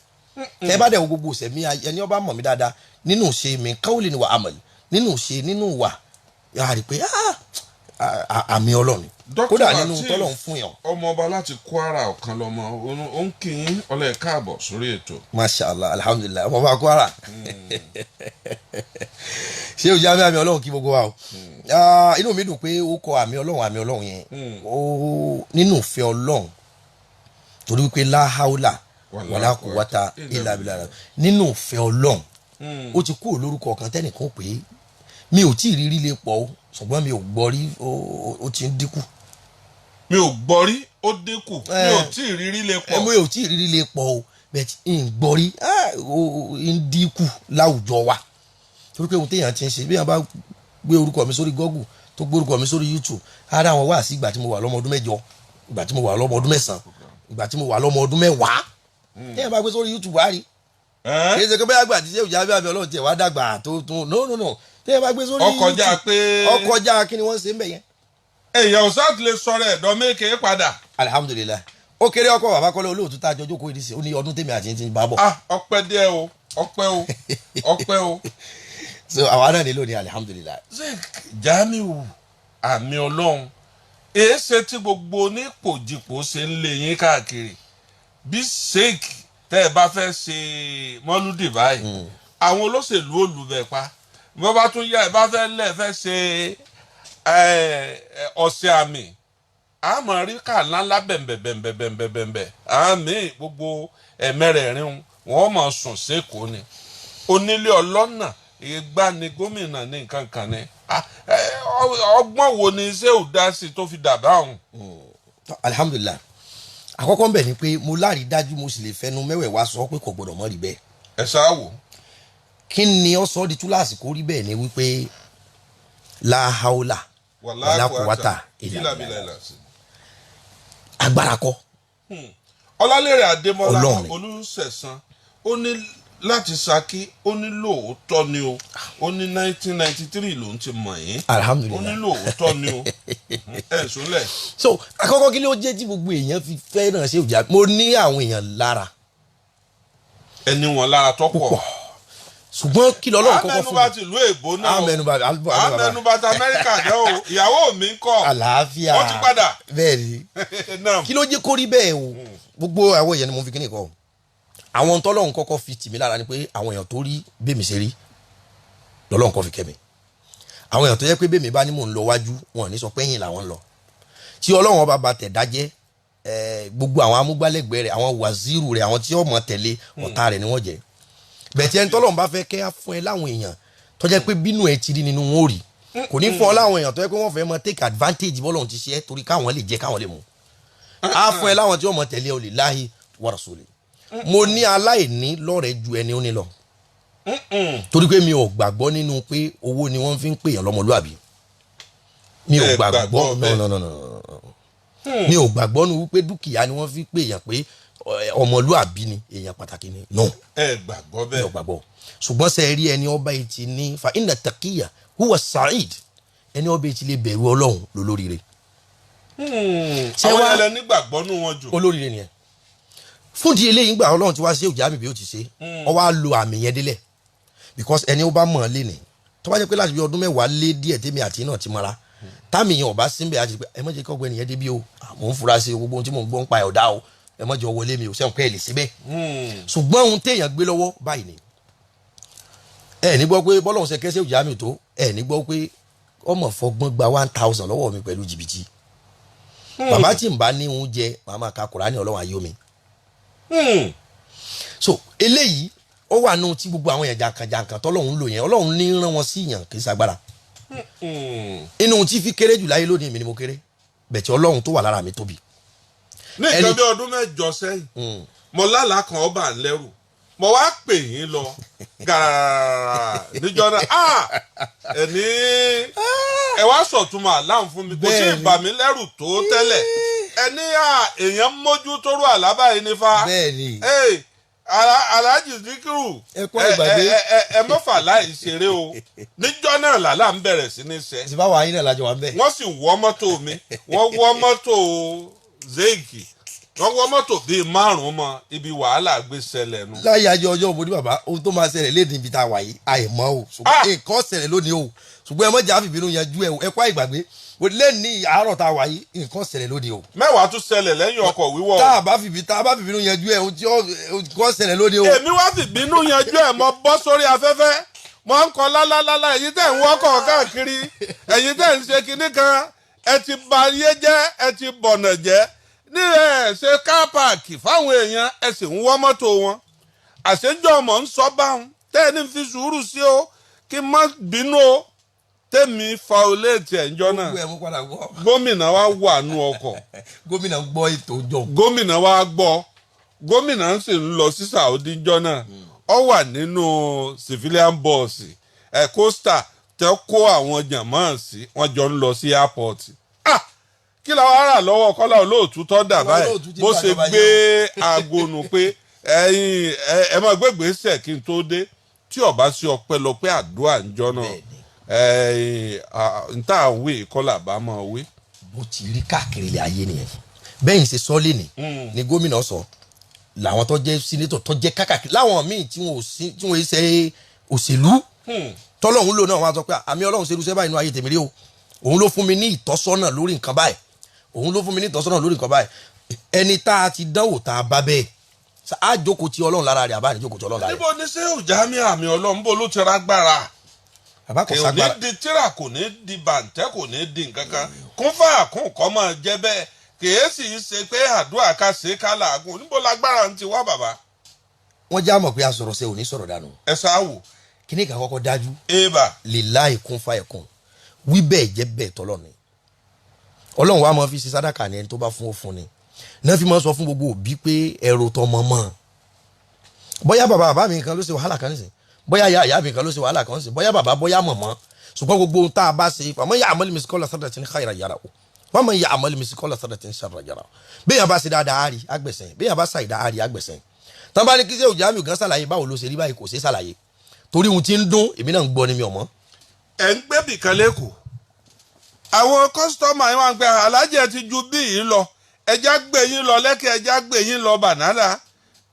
Tẹ bá dẹ̀ wo gbogbo ìsẹ̀mí ẹni ọba mọ̀ mí dáadáa nínú ṣe mi, káwọ́lì ni wà àmọ̀lì nínú ṣe nínú wà yà á rí i pé àmì Ọlọ́run ni. Dr. Kódà nínú Lateef, tọ́lọ́run fún yàn. Ọmọọba láti Kwara, ọ̀kan lọ́mọ ó ń kí yín ọlẹ́ káàbọ̀ sórí ètò. Masha Allah, alhamdulillahi. Ọmọ bá Kwara, ṣé o jẹ́ àmì Ọlọ́run kí gbogbo wa o. Ah, inú mi dùn pé ó kọ àmì Ọlọ́run, àmì Ọlọ́run yẹn ó nínú ìfẹ́ Ọlọ́run, torí wípé la hawla wala quwwata illa billah. Nínú ìfẹ́ Ọlọ́run, ó ti kúrò lórúkọ kan tẹ́nìkan pé mi ò tí ì rírí lè pọ̀ o, ṣùgbọ́n mi ò gbọ́ rí. Ó ti ń dínkù. Mi ò gbọ́ rí ó dínkù, mi ò tí ì rírí lè pọ̀. Mi ò tí ì rírí lè pọ̀ o, bẹ́ẹ̀ ń gbọ́ rí ń dínkù láwùjọ wa, torí pé ohun téèyàn ti ń ṣe, bí wọ́n bá gbé orúkọ mi sórí Google, tó gbé orúkọ mi sórí YouTube, ara àwọn wá sí ìgbà tí mo wà lọ́mọ ọdún 8, ìgbà tí mo wà lọ́mọ ọdún 9, ìgbà tí mo wà lọ́mọ ọdún 10, téèyàn bá gbé sórí YouTube wá rí. Kì í ṣe pé bóyá gbà tí ṣé òjá bí abẹ́ Ọlọ́run tiẹ̀ wá dàgbà tó tún, no no no, téèyàn bá gbé sórí ọkọjá YouTube, pé ọkọjá kí ni wọ́n ṣe ń bẹ̀ yẹn. Èèyàn ò sáà ti lè sọ̀rọ̀ ẹ̀dọ́ méke padà. Alihamudulilayi, ó kéré ọkọ bàbá Kọ́lé Olóòtú tá a jọ jókòó ìdí sí, ó ní ọdún tèmi àti ti bá bọ̀. Ah, ọpẹ́ díẹ̀ o, ọpẹ́ o, ọpẹ́ o. So àwa náà nílò ní alihamudulilayi. Sheikh Jamiu àmì Ọlọ́run, èéṣe tí gbogbo onípòjìpò ṣe ń lé yín káàkiri bí Sheikh? Tẹ́ ẹ bá fẹ́ ṣe mọ́lúdì báyìí, àwọn olóṣèlú olùbẹ̀ pa. Bí wọ́n bá tún yá, ẹ bá fẹ́ lẹ̀ fẹ́ ṣe ọ̀sẹ̀ àmì, àmọ́ rí ká ńláńlá bẹ̀m̀bẹ̀ bẹ̀m̀bẹ̀ bẹ̀m̀bẹ̀ bẹ̀m̀bẹ̀ àmì gbogbo ẹ̀mẹ́rẹ̀ẹ̀rin wọ́n mọ̀ sùn sékòó ni onílé ọlọ́nà ìgbà ni gómìnà ní nǹkan kan ni. Ọgbọ́n wo ni iṣẹ́ ò dá sí tó fi dà báwọn? Alihamudulilayi, àkọ́kọ́ ń bẹ̀ ni pé mo lárí dájú, mo sì lè fẹnu mẹ́wẹ̀ẹ́wá sọ pé kò gbọ́dọ̀ mọ́ rí bẹ́ẹ̀. Ẹ ṣáà wò. Kí ni ó sọ di túláàsì kó rí bẹ́ẹ̀ ni wípé láhàólà wàlá kùwátà ìlà bìlà ìlà sí. Agbára kọ́. Ọlálẹ́rẹ̀ Adémọ́lá Ọlọ́run ni. Olùsẹ̀sán, ó ní láti Ṣakí, ó ní lóòótọ́ ni o, ó ní 1993 lòún ti mọ̀ yín. Ó ní Alihamudulilayi. lóòótọ́ ni o, ẹ̀ sólẹ̀. So àkọ́kọ́, kí ló jẹ́ tí gbogbo èèyàn fi fẹ́ràn ṣé òjá? Mo ní àwọn èèyàn lára Ẹni wọn lára tọ́pọ̀. púpọ̀, ṣùgbọ́n kí lọ́lọ́run kọ́kọ́ fún Amẹnuba mi. tìlú èbó náà o. Amẹnuba Amẹnuba ti Amẹ́ríkà náà o. Ìyàwó mi ń kọ́? Àlàáfíà. Wọ́n ti padà. Bẹ́ẹ̀ ni. Náà. Kí ló jẹ́ kó rí bẹ́ẹ̀ o? Gbogbo àwọn èèyàn ni mo fi kíni kọ́. Àwọn tọ́lọ́run kọ́kọ́ fi tì mí lára ni pé àwọn èèyàn tó rí bẹ́mi ṣe rí lọ́lọ́run kọ́ fi kẹ́ mi. Àwọn èèyàn tó yẹ pé bẹ́mi bá ní mò ń lọ wájú, wọn ò ní sọ pé ẹ̀yìn làwọn ń lọ. Tí Ọlọ́run ọba bá tẹ̀ dájẹ́ gbogbo àwọn amúgbálẹ́gbẹ̀ẹ́ rẹ̀, àwọn wàzírù rẹ̀, àwọn tí ó mọ̀ tẹ̀lé, ọ̀tá rẹ̀ ni wọ́n jẹ́ bẹ̀tí. Ẹni tọ́lọ́run bá fẹ́ kẹ́ á fún ẹ láwọn èèyàn tó jẹ́ pé bínú ẹ ti rí nínú wọn ò rí, kò ní fún ọ láwọn èèyàn tó jẹ́ pé wọ́n fẹ́ mọ take advantage bọ́lọ́run ti ṣe é torí káwọn lè jẹ, káwọn lè mú. Á fún ẹ láwọn tí wọ́n mọ tẹ̀lé ọ lè láhi wa rasuli. Mo ní aláìní lọ́rẹ̀ẹ́ ju ẹni ó ní lọ, torí pé mi ò gbàgbọ́ nínú pé owó ni wọ́n fi ń pèèyàn lọ́mọlúàbí. Mi ò Ẹ gbàgbọ́. Gbàgbọ́ No. bẹ́ẹ̀. No, no, no, no, no. Mi ò gbàgbọ́ nu wípé dúkìá ni wọ́n fi pèèyàn pé ọmọlúàbí ni, èèyàn pàtàkì ni, no. Ẹ gbàgbọ́ Mi ò bẹ́ẹ̀. gbàgbọ́. Ṣùgbọ́n ṣe rí ẹni ọba yìí ti ní fa inna taqiya huwa sa'id, ẹni ọba yìí ti lè bẹ̀rù Ọlọ́run lólóríire. Ṣé Àwọn wá- ẹlẹ nígbàgbọ́ nù wọn jù. Olóríire nìyẹn. Fún di eléyìí, gbà Ọlọ́run ti wá sí òjá mi bí ó ti ṣe, ọ wá lo àmì yẹn délẹ̀, because ẹni ó bá mọ̀ ọ́n lé ní tó bá jẹ́ pé láti bí ọdún 10 lé díẹ̀ tèmi àti náà ti mọ́ra, táàmì yẹn ọba síbẹ̀ àti pé ẹ má jẹ́ kí ọgbẹ́ni yẹn débi o, mò ń fura sí gbogbo ohun tí mò ń gbọ́ ń pa ẹ̀ ọ̀dá o, ẹ má jẹ́ ọ wọlé mi o, sẹ́wọ̀n pé ẹ lè síbẹ̀. Ṣùgbọ́n ohun téèyàn gbé lọ́wọ́ báyìí ni ẹ ní gbọ́ pé bọ́lọ́hún ṣe kẹ́sẹ́ òjá mi tó, ẹ ní gbọ́ pé ọmọ fọgbọ́n gba 1,000 lọ́wọ́ mi pẹ̀lú jìbìtì. Bàbá tí n bá ní oúnjẹ, màá máa ka Kùránì, Ọlọ́run ayé mi. So eléyìí ó wà nù tí gbogbo àwọn èèyàn jàǹkànjàǹkàn tọ́lọ́hún lò yẹn, Ọlọ́run ní rán wọn sí yàn, kì í ṣagbára. Inú tí fi kéré jù láyé lónìí, mi ni mo kéré bẹ̀tẹ̀, Ọlọ́run tó wà lára mi tóbi. Ní nǹkan bí ọdún 8 sẹ́yìn, mo lálàá kan, ọba ń lẹ́rù, mo wá pè yín lọ gàràrà níjọ́ náà. Ah, ẹni ẹ wá sọ̀túnmọ̀ àláhùn fún mi, kò sí Bẹ́ẹ̀ni. ìbà mí lẹ́rù tó tẹ́lẹ̀. Ẹni à èèyàn mójú tóró àlábà yìí nífa. Bẹ́ẹ̀ni. Hey, Alhaji Zikiru. Ẹ kú àìgbàgbé. Ẹ mọ́fà láì ṣeré o. Níjọ́ náà làlá ń bẹ̀rẹ̀ sí ní sẹ́. Ṣe báwa yín náà lájọ wà ń bẹ̀. Wọ́n sì wọ́ mọ́tò mi, wọ́n wọ́ mọ́tò Zéèkì, wọ́n wọ́ mọ́tò bíi márùn-ún mọ́ ibi wàhálà gbé ṣẹlẹ̀ nu. Láyé ajé ọjọ́ mo ní bàbá, ohun tó máa ṣẹlẹ̀ léde ibi tá a wà yìí àìmọ́ o, ṣùgbọ́n Ah! nǹkan ṣẹlẹ̀ lónìí o, ṣùgbọ́n ẹ má jà fìbínú yanjú ẹ o, ẹ kó àìgbàgbé lẹ́ni àárọ̀ tá a wà yìí, nǹkan ṣẹlẹ̀ lónìí o. 10 tún ṣẹlẹ̀ lẹ́yìn ọkọ̀ wíwọ̀ o. Tá a bá fìbínú yanjú ẹ, ohun tí ó nǹkan ṣẹlẹ̀ lónìí o. Èmi wá fìbínú yanjú ẹ̀, mọ́ bọ́ sórí afẹ́fẹ́, mọ́ ń kọ lálálálá, èyí tẹ̀ ń wọ́kọ̀ káàkiri, ẹ̀yin tẹ̀ ń ṣe kinní kan, ẹ ti ba ayé jẹ́, ẹ ti bọ̀nà jẹ́ ní ẹ ṣe car park fáwọn èèyàn, ẹ sì ń wọ́ mọ́tò wọn. Àṣejọ́ ọmọ ń sọ báwọn tẹ́ ẹ ní fi sùúrù sí o, kí n má bínú o. Tẹ́mi fa oléètì ẹ̀ ńjọ́ náà. Gbogbo ẹ̀ mú padà gbọ́. Gómìnà wa wà nú ọkọ̀. Gómìnà gbọ́ ètò jọ. Gómìnà wa gbọ́, gómìnà sì ń lọ sí Saudi ńjọ́ náà. Ó wà nínú civilian bus ẹ̀ coaster tẹ́ kó àwọn jàmọ́ sí, wọ́n jọ ń lọ sí airport. Ah, kí la wá rà lọ́wọ́ Kọ́lá Olóòtú tó dà Kọ́lá báyìí? Olóòtú ti Bó ṣe gbàjọba. Gbé aago nù pé ẹ̀yin ẹ máa gbégbèsè kí n tó dé, tí ó bá sí ọpẹ́lọpẹ́ àdúrà ńjọ́ náà. Bẹ́ẹ̀ni. Ẹ̀yin n tá à ń wí Kọ́lá bá máa wí. Bó ti rí káàkiri ilẹ̀ ayé nìyẹn. Bẹ́ẹ̀ ń ṣe sọ lẹ́nì ni gómìnà sọ, làwọn tó jẹ́ senator tó jẹ́ káàkiri, láwọn míì tí wọn ò sí, tí wọn ṣe òṣèlú, tọ́lọ́hún lò náà, wọn á sọ pé àmì Ọlọ́run ṣe irúṣẹ́ báyìí nínú ayé tèmi rí o, òun ló fún mi ní ìtọ́sọ́nà lórí nǹkan báyìí, òun ló fún mi ní ìtọ́sọ́nà lórí nǹkan báyìí. Ẹni tá a ti dánwò tá a bá bẹ́ẹ̀, á jókòó ti Ọlọ́run lára rẹ̀, àbá ní jókòó ti Ọlọ́run lára rẹ̀. Níbo ni ṣé òjàmí àmì Ọlọ́run bó ló ti rágbára? Àbá kò Kò ní ságbára. di tíra, kò ní di bàǹtẹ́, kò ní di nǹkan kan, kún fà kún kọ́ máa jẹ́ bẹ́ẹ̀. Kìí sì í ṣe pé àdúrà ká ṣe ká làágùn. Níbo lágbára ń ti wá, bàbá? Wọ́n já mọ̀ pé a sọ̀rọ̀ ṣe ò ní sọ̀rọ̀ dànù. Ẹ sáà wò. Kíní kan kọ́kọ́ dájú. Ébà. Lillahi kún fàyẹ̀kùn, wí bẹ́ẹ̀ jẹ́ bẹ́ẹ̀ tọ́lọ́ ni. Ọlọ́run wa máa fi ṣe sádàkà ní ẹni tó bá fún ó fún ni náà fi máa sọ fún gbogbo òbí pé ẹrù tọmọ mọ́. Bóyá bàbá bàbá mi kan ló ṣe wàhálà kan nísìn, bóyá ìyá ìyá mi kan ló ṣe wàhálà kan nísìn, bóyá bàbá, bóyá mọ̀mọ́, ṣùgbọ́n gbogbo ohun tá a bá ṣe, faman ya'mal mithqala dharratin khayran yarahu waman ya'mal mithqala dharratin sharran yarahu. Bẹ́ẹ̀ bá ṣe dáadáa á rí agbẹ̀sẹ̀, bẹ́ẹ̀ bá ṣàìdá á rí agbẹ̀sẹ̀. Tán bá ní kí sẹ́wọ̀n Jamiu gan ṣàlàyé báwo ló ṣe rí báyìí, kò ṣe ṣàlàyé, torí ohun tí ń dún èmi náà ń gbọ́ ni mi ò mọ̀. Ẹ̀ ń gbé bìkan lẹ́kọ̀ọ́, àwọn customer yín wá ń pẹ́, alájẹ ti ju bí yìí lọ, ẹja gbé yín lọ Lẹ́kẹ̀, ẹja gbé yín lọ Bànánà.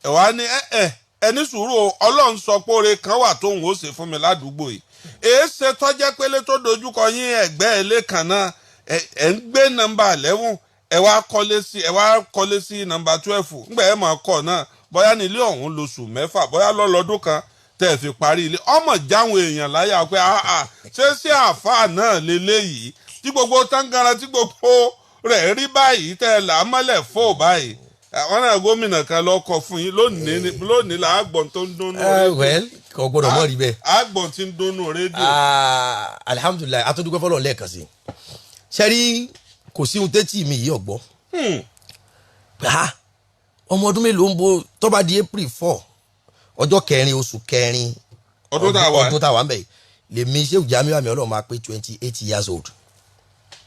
Ẹ wá ní ẹ ẹ ẹ ní sùúrù o, Ọlọ́run sọ pé oore kan wà tóun ó ṣe fún mi ládùúgbò yìí. Èé ṣe tọ́jẹ́ pélé tó dojúkọ yín, ẹ̀gbẹ́ ilé kan náà ẹ ẹ ń gbé nọ́mbà 11, ẹ wá kọ́lé sí nọ́mbà 12. Ńgbà ẹ máa kọ́ náà, bóyá ní ilé ọ̀hún lóṣù 6, bóyá lọ́lọ́dún kan tẹ́ ẹ fi parí ilé, ọmọ jáwọn èèyàn láyà pé àà, ṣé sí àáfàá náà lélẹ́yìí tí gbogbo tángara tí gbogbo rẹ̀ rí báyìí, tẹ́ ẹ là á mọ́lẹ̀ fò báyìí? Àwọn náà gómìnà kan lọ kọ fún yín lónìí. Lónìí là á gbọ́n tó ń dúnnú rédíò. Well, kò gbọ́dọ̀ mọ̀ rí bẹ́ẹ̀. Àgbọ̀n tí ń dúnnú rédíò. Ah, alhamdulillahi, atúndúpẹ́ fọlọ́run lẹ́ẹ̀kan sí i. Sẹ́rí, kò sí ohun tẹ́tí mi yìí ọ̀gbọ́ pé ah, ọmọ ọdún mélòó ń bo tó bá di April 4, ọjọ́ kẹrin oṣù kẹrin ọdún tá a wà. Ọdún tá a wà ń bẹ̀ yìí lèmi Shehu Jamiu àmì Ọlọ́run máa pé 28 years old.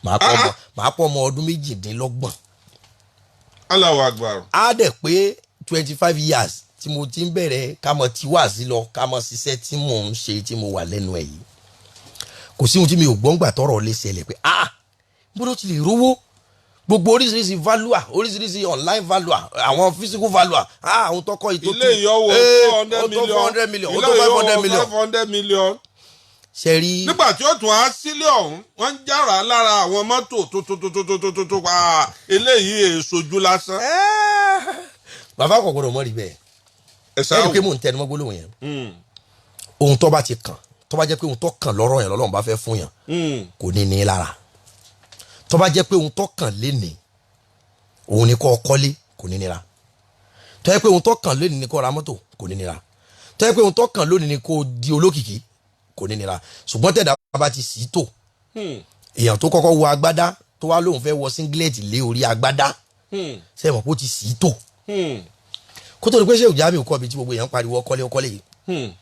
Màá pọ̀ ọmọ, màá pọ̀ ọmọ ọdún 28. Allahu Akbar. Á dẹ̀ pé 25 years tí mo ti ń bẹ̀rẹ̀ ká mọ tí wà sí lọ, ká mọ ṣiṣẹ́ tí mò ń ṣe, tí mo wà lẹ́nu ẹ̀ yìí. Kò sí ohun tí mi ò gbọ́ngbà tọrọ lè ṣẹlẹ̀ pé ah, bó ti lè rówó gbogbo oríṣiríṣi valuer, oríṣiríṣi online valuer, àwọn physical valuer, ah, àwọn tọkọ ìtò Ilé ìyọwọ́ 400 million. 400 million, ó tó 500 million. 500 million. Ṣe rí. Nígbà tí ó tún á sílé ọ̀hún, wọ́n ń jára lára àwọn mọ́tò tuntun tuntun tuntun tuntun pa eléyìí, èsojú lásán. Bàbá kò gbọdọ̀ mọ́ rí bẹ́ẹ̀. Ẹ sáà Ẹ rí i pé wò. mò ń tẹnu mọ́ gbólóhùn yẹn. Ohun tó bá ti kàn, tó bá jẹ́ pé ohun tó kàn lọ́rọ̀ yẹn lọ́lọ́run bá fẹ́ fún yàn, kò ní ní lára. Tó bá jẹ́ pé ohun tó kàn lénìí òun ni kó kọ́lé, kò ní nira. Tó jẹ́ pé ohun tó kàn lónìí ni kó ra mọ́tò, kò ní nira. Tó jẹ́ pé ohun tó kàn lónìí ni kó di olókìkí, kò ní nira. Ṣùgbọ́n tẹ̀dá bá ti sì tò, èèyàn tó kọ́kọ́ wọ agbádá tó wá lóun fẹ́ wọ singlet lé orí agbádá, ṣe mọ̀ pé ó ti sì tò kó tó di pé Shehu Jamiu kọ́ ibi tí gbogbo èèyàn ń pariwo ọkọ́lé ọkọ́lé yìí?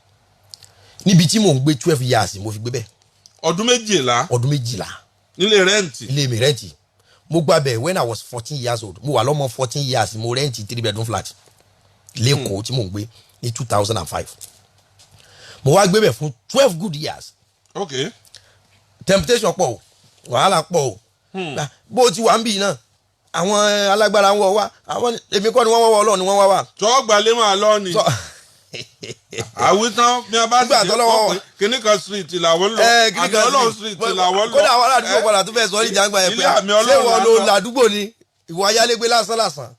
Níbi tí mò ń gbé, 12 years mo fi gbé bẹ́ẹ̀. Ọdún 12. Ọdún 12. Nílé rent. Ilé mi rent. Mo gbà bẹ́ẹ̀ when I was 14 years old. Mo wà lọ́mọ 14 years, mo rent three bedroom flat lẹ́kọ̀ọ́ tí mò ń gbé ní 2005. Mo wá gbé bẹ̀ fún 12 good years. Temptation pọ̀ o, wàhálà pọ̀ o. Bó o ti wà ń bì náà, àwọn alágbára ń wọ wá, àwọn èmi kọ́ ni wọ́n wọ́, Ọlọ́run ni wọ́n wá wá. Tọ́ gbalẹ̀ máa lọ ni àwítán bí wọ́n bá Nígbà sì tó lọ́wọ́- dé kíní kan street làwọn ń lọ. Ẹ kí ni Àmì kan Ọlọ́run street làwọn ń lọ. Kódà àwọn aládùúgbò padà tó fẹ́ sọ ní ìjàngbá yẹn pé Ilé àmì ṣé Ọlọ́run wọ́n là ń ló lọ. làdúgbò ni, ìwọ ayálégbé lásán lásán.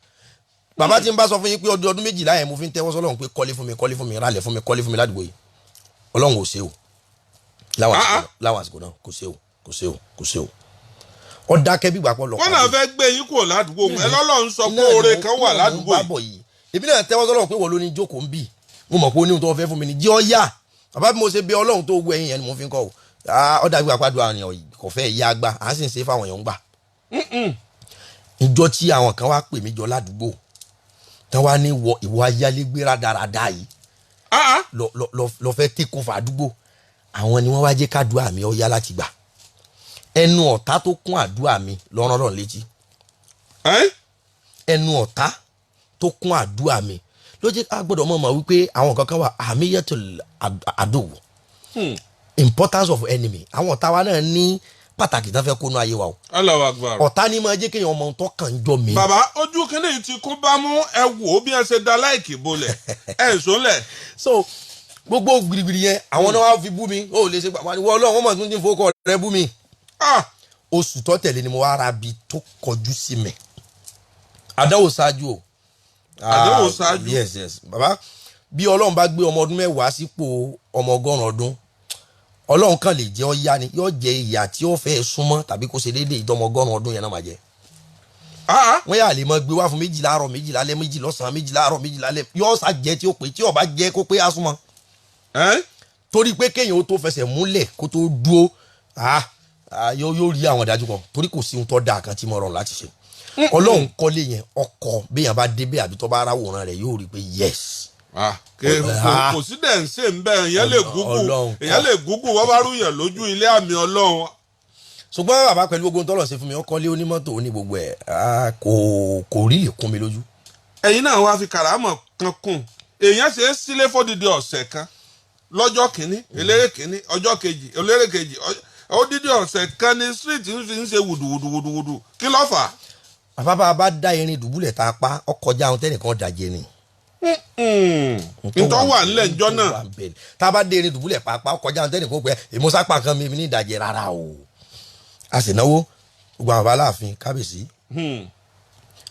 Bàbá tí ń bá sọ fún yín pé ọdún 12 yẹn mo fi ń tẹ́wọ́ sọ́lọ́run pé kọ́lé fún mi, kọ́lé fún mi, rálẹ̀ fún mi, kọ́lé fún mi ládùúgbò yìí. Ọlọ́run ò ṣe o láwọn Ah, àsìkò ah. náà, láwọn àsìkò náà kò ṣe o, kò ṣe o, kò ṣe o. Ọ dákẹ́ bí gbàpọ̀ lọ. Wọ́n náà fẹ́ gbé yín kúrò ládùúgbò ẹ, lọ́lọ́run sọ pé oore kan wà ládùúgbò yìí. yìí. Èmi náà tẹ́wọ́ sọ́lọ́run pé wọ́n ló ní jókòó ń bì. Mo mọ̀ pé ó ní ohun tó fẹ́ fún mi ní jẹ́ ọ́ yá. Bàbá, bí mo ṣe bẹ Ọlọ́run tó wú ẹ̀yìn yẹn ni mo fi ń kọ́ o. Ó dàbí àpàdé àwọn èèyàn kò fẹ́ yá gbà à ń sì ń ṣe fáwọn èèyàn ń gbà. Ìjọ tí àwọn kan wá pè mí jọ ládùúgbò tán wá ní ìwọ ayálégbé rádaràda yìí lọ fẹ́ take over àdúgbò, àwọn ni wọ́n wá jẹ́ kádùá mi ó yá láti gbà. Ẹnu ọ̀tá tó kún àdúrà mi lọ́rọ́ lọ́rùn létí. Ẹnu ọ̀tá tó kún àdúrà mi ló jẹ́ ká gbọ́dọ̀ mọ̀ wípé àwọn kankan wà àmìyẹ́tò àdòwò, importance of enemy. Àwọn ọ̀tá wa náà ní pàtàkì tán fẹ́ kónú ayé wa o. Allahu Akbar. Ọ̀tá ni máa jẹ́ kéèyàn ọmọ tó kàn jọ mi. Bàbá, ojú kínní yìí ti kún bámú, ẹ wò ó bí ẹ ṣe da láìkì bolẹ̀ ẹ sólẹ̀. So gbogbo gbìrìgbìrì yẹn, àwọn náà wá fi bú mi, ó lè ṣe pàpà wọ́n ọlọ́run, wọ́n mọ̀ tún ti ń fowó rẹ bú mi. Oṣù tó tẹ̀lé ni mo wá ra bi tó kọjú sí mi. Àdánwò ṣáájú o. Àdánwò ṣáájú. Yes bàbá, bí ọlọ́run bá gbé ọmọ ọdún 10 sípò ọmọ 100 ọdún, ọlọ́run kan lè jẹ́ ọ yá ni yóò jẹ ìyà tí ó fẹ́ súnmọ́ tàbí kó ṣe déédéé ìdánmọ 100 ọdún yẹn náà máa jẹ. Wọ́n yà lè mọ gbé wá fún 12 àárọ̀, 12 alẹ́, 2 lọ́sàn-án, 12 àárọ̀, 12 alẹ́, yóò sá jẹ tí ó pé, tí ó bá jẹ kó pé á súnmọ́. Torí pé kéèyàn ó tó fẹsẹ̀ múlẹ̀ kó tó dúó, yóò rí àwọn ìdájú kan, torí kò sí ohun tó dáa kan tí mo rọrùn láti ṣe. Ọlọ́run kọ́lé yẹn, ọkọ̀ béèyàn bá débẹ̀ àbí tó bá ráwòrán rẹ̀ yóò rí i pé yes. Kò sí dẹ̀ ń ṣe ń bẹ́ẹ̀, èèyàn lè gúgù, èèyàn lè gúgù, wọ́n bá rúyàn lójú ilé àmì ọlọ́run. Ṣùgbọ́n bàbá, pẹ̀lú gbogbo tọ́lọ̀ ṣe fún mi, ọkọ̀ lé onímọ́tò ní gbogbo ẹ̀, kò rí lè kún mi lójú. Ẹ̀yin náà wá fi kàrámọ̀ kan kún, èèyàn ṣe é sílé fódìdí ọ̀sẹ̀ kan, lọ́jọ́ kìíní eléré kìíní, ọjọ́ kejì eléré kejì, odidi ọ̀sẹ̀ kan ní street ń fi ń ṣe wùdùwùdùwùdù, kí ló fà á? Bàbá, bá a bá dá irin dùbúlẹ̀ tá a pa, ọkọjá àwọn tẹ́nìkan dàjẹ́ ni. Ntọ́ wà nílẹ̀ ńjọ́ náà. Tá a bá dé irin dùbúlẹ̀ pàápàá, ọkọjá àwọn tẹ́nìkan pé èmo sápá kan mi ní ìdàjẹ́ rárá o. A sì náwó, gbogbo àwọn bàbá aláàfin kábíyèsí,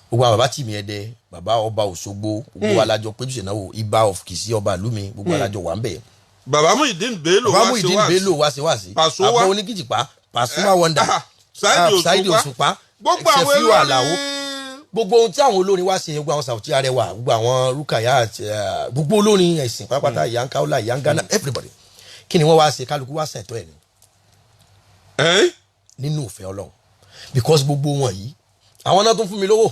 gbogbo àwọn bàbá tìmí ẹdẹ, bàbá ọba Òṣogbo, gbogbo alájọ péjú ṣènáwó, Ibà of Kìsì, ọba ìlú mi, gbogbo alájọ wà ń bẹ̀. Bàbá Muyideen Bello. Bàbá Muyideen Bello wá sí wá sí. Pàṣọ wá. Àbọ̀ oníkìjìpá, Pasuma Wonder, Saheed Òṣùpá, gbogbo àwọn Sefiu Alao, olórin. Gbogbo ohun tí àwọn olórin wá ṣe, gbogbo àwọn Sauty Arẹwà, gbogbo àwọn Rukaya àti gbogbo olórin ẹ̀sìn pátápátá, Ìyá Nkaula, Ìyá Ngana, everybody, kí ni wọ́n wá ṣe? Kálukú wá ṣètò ẹ̀ ní nínú ìfẹ́ Ọlọ́run, because gbogbo wọn yìí, àwọn náà tún fún mi lówó.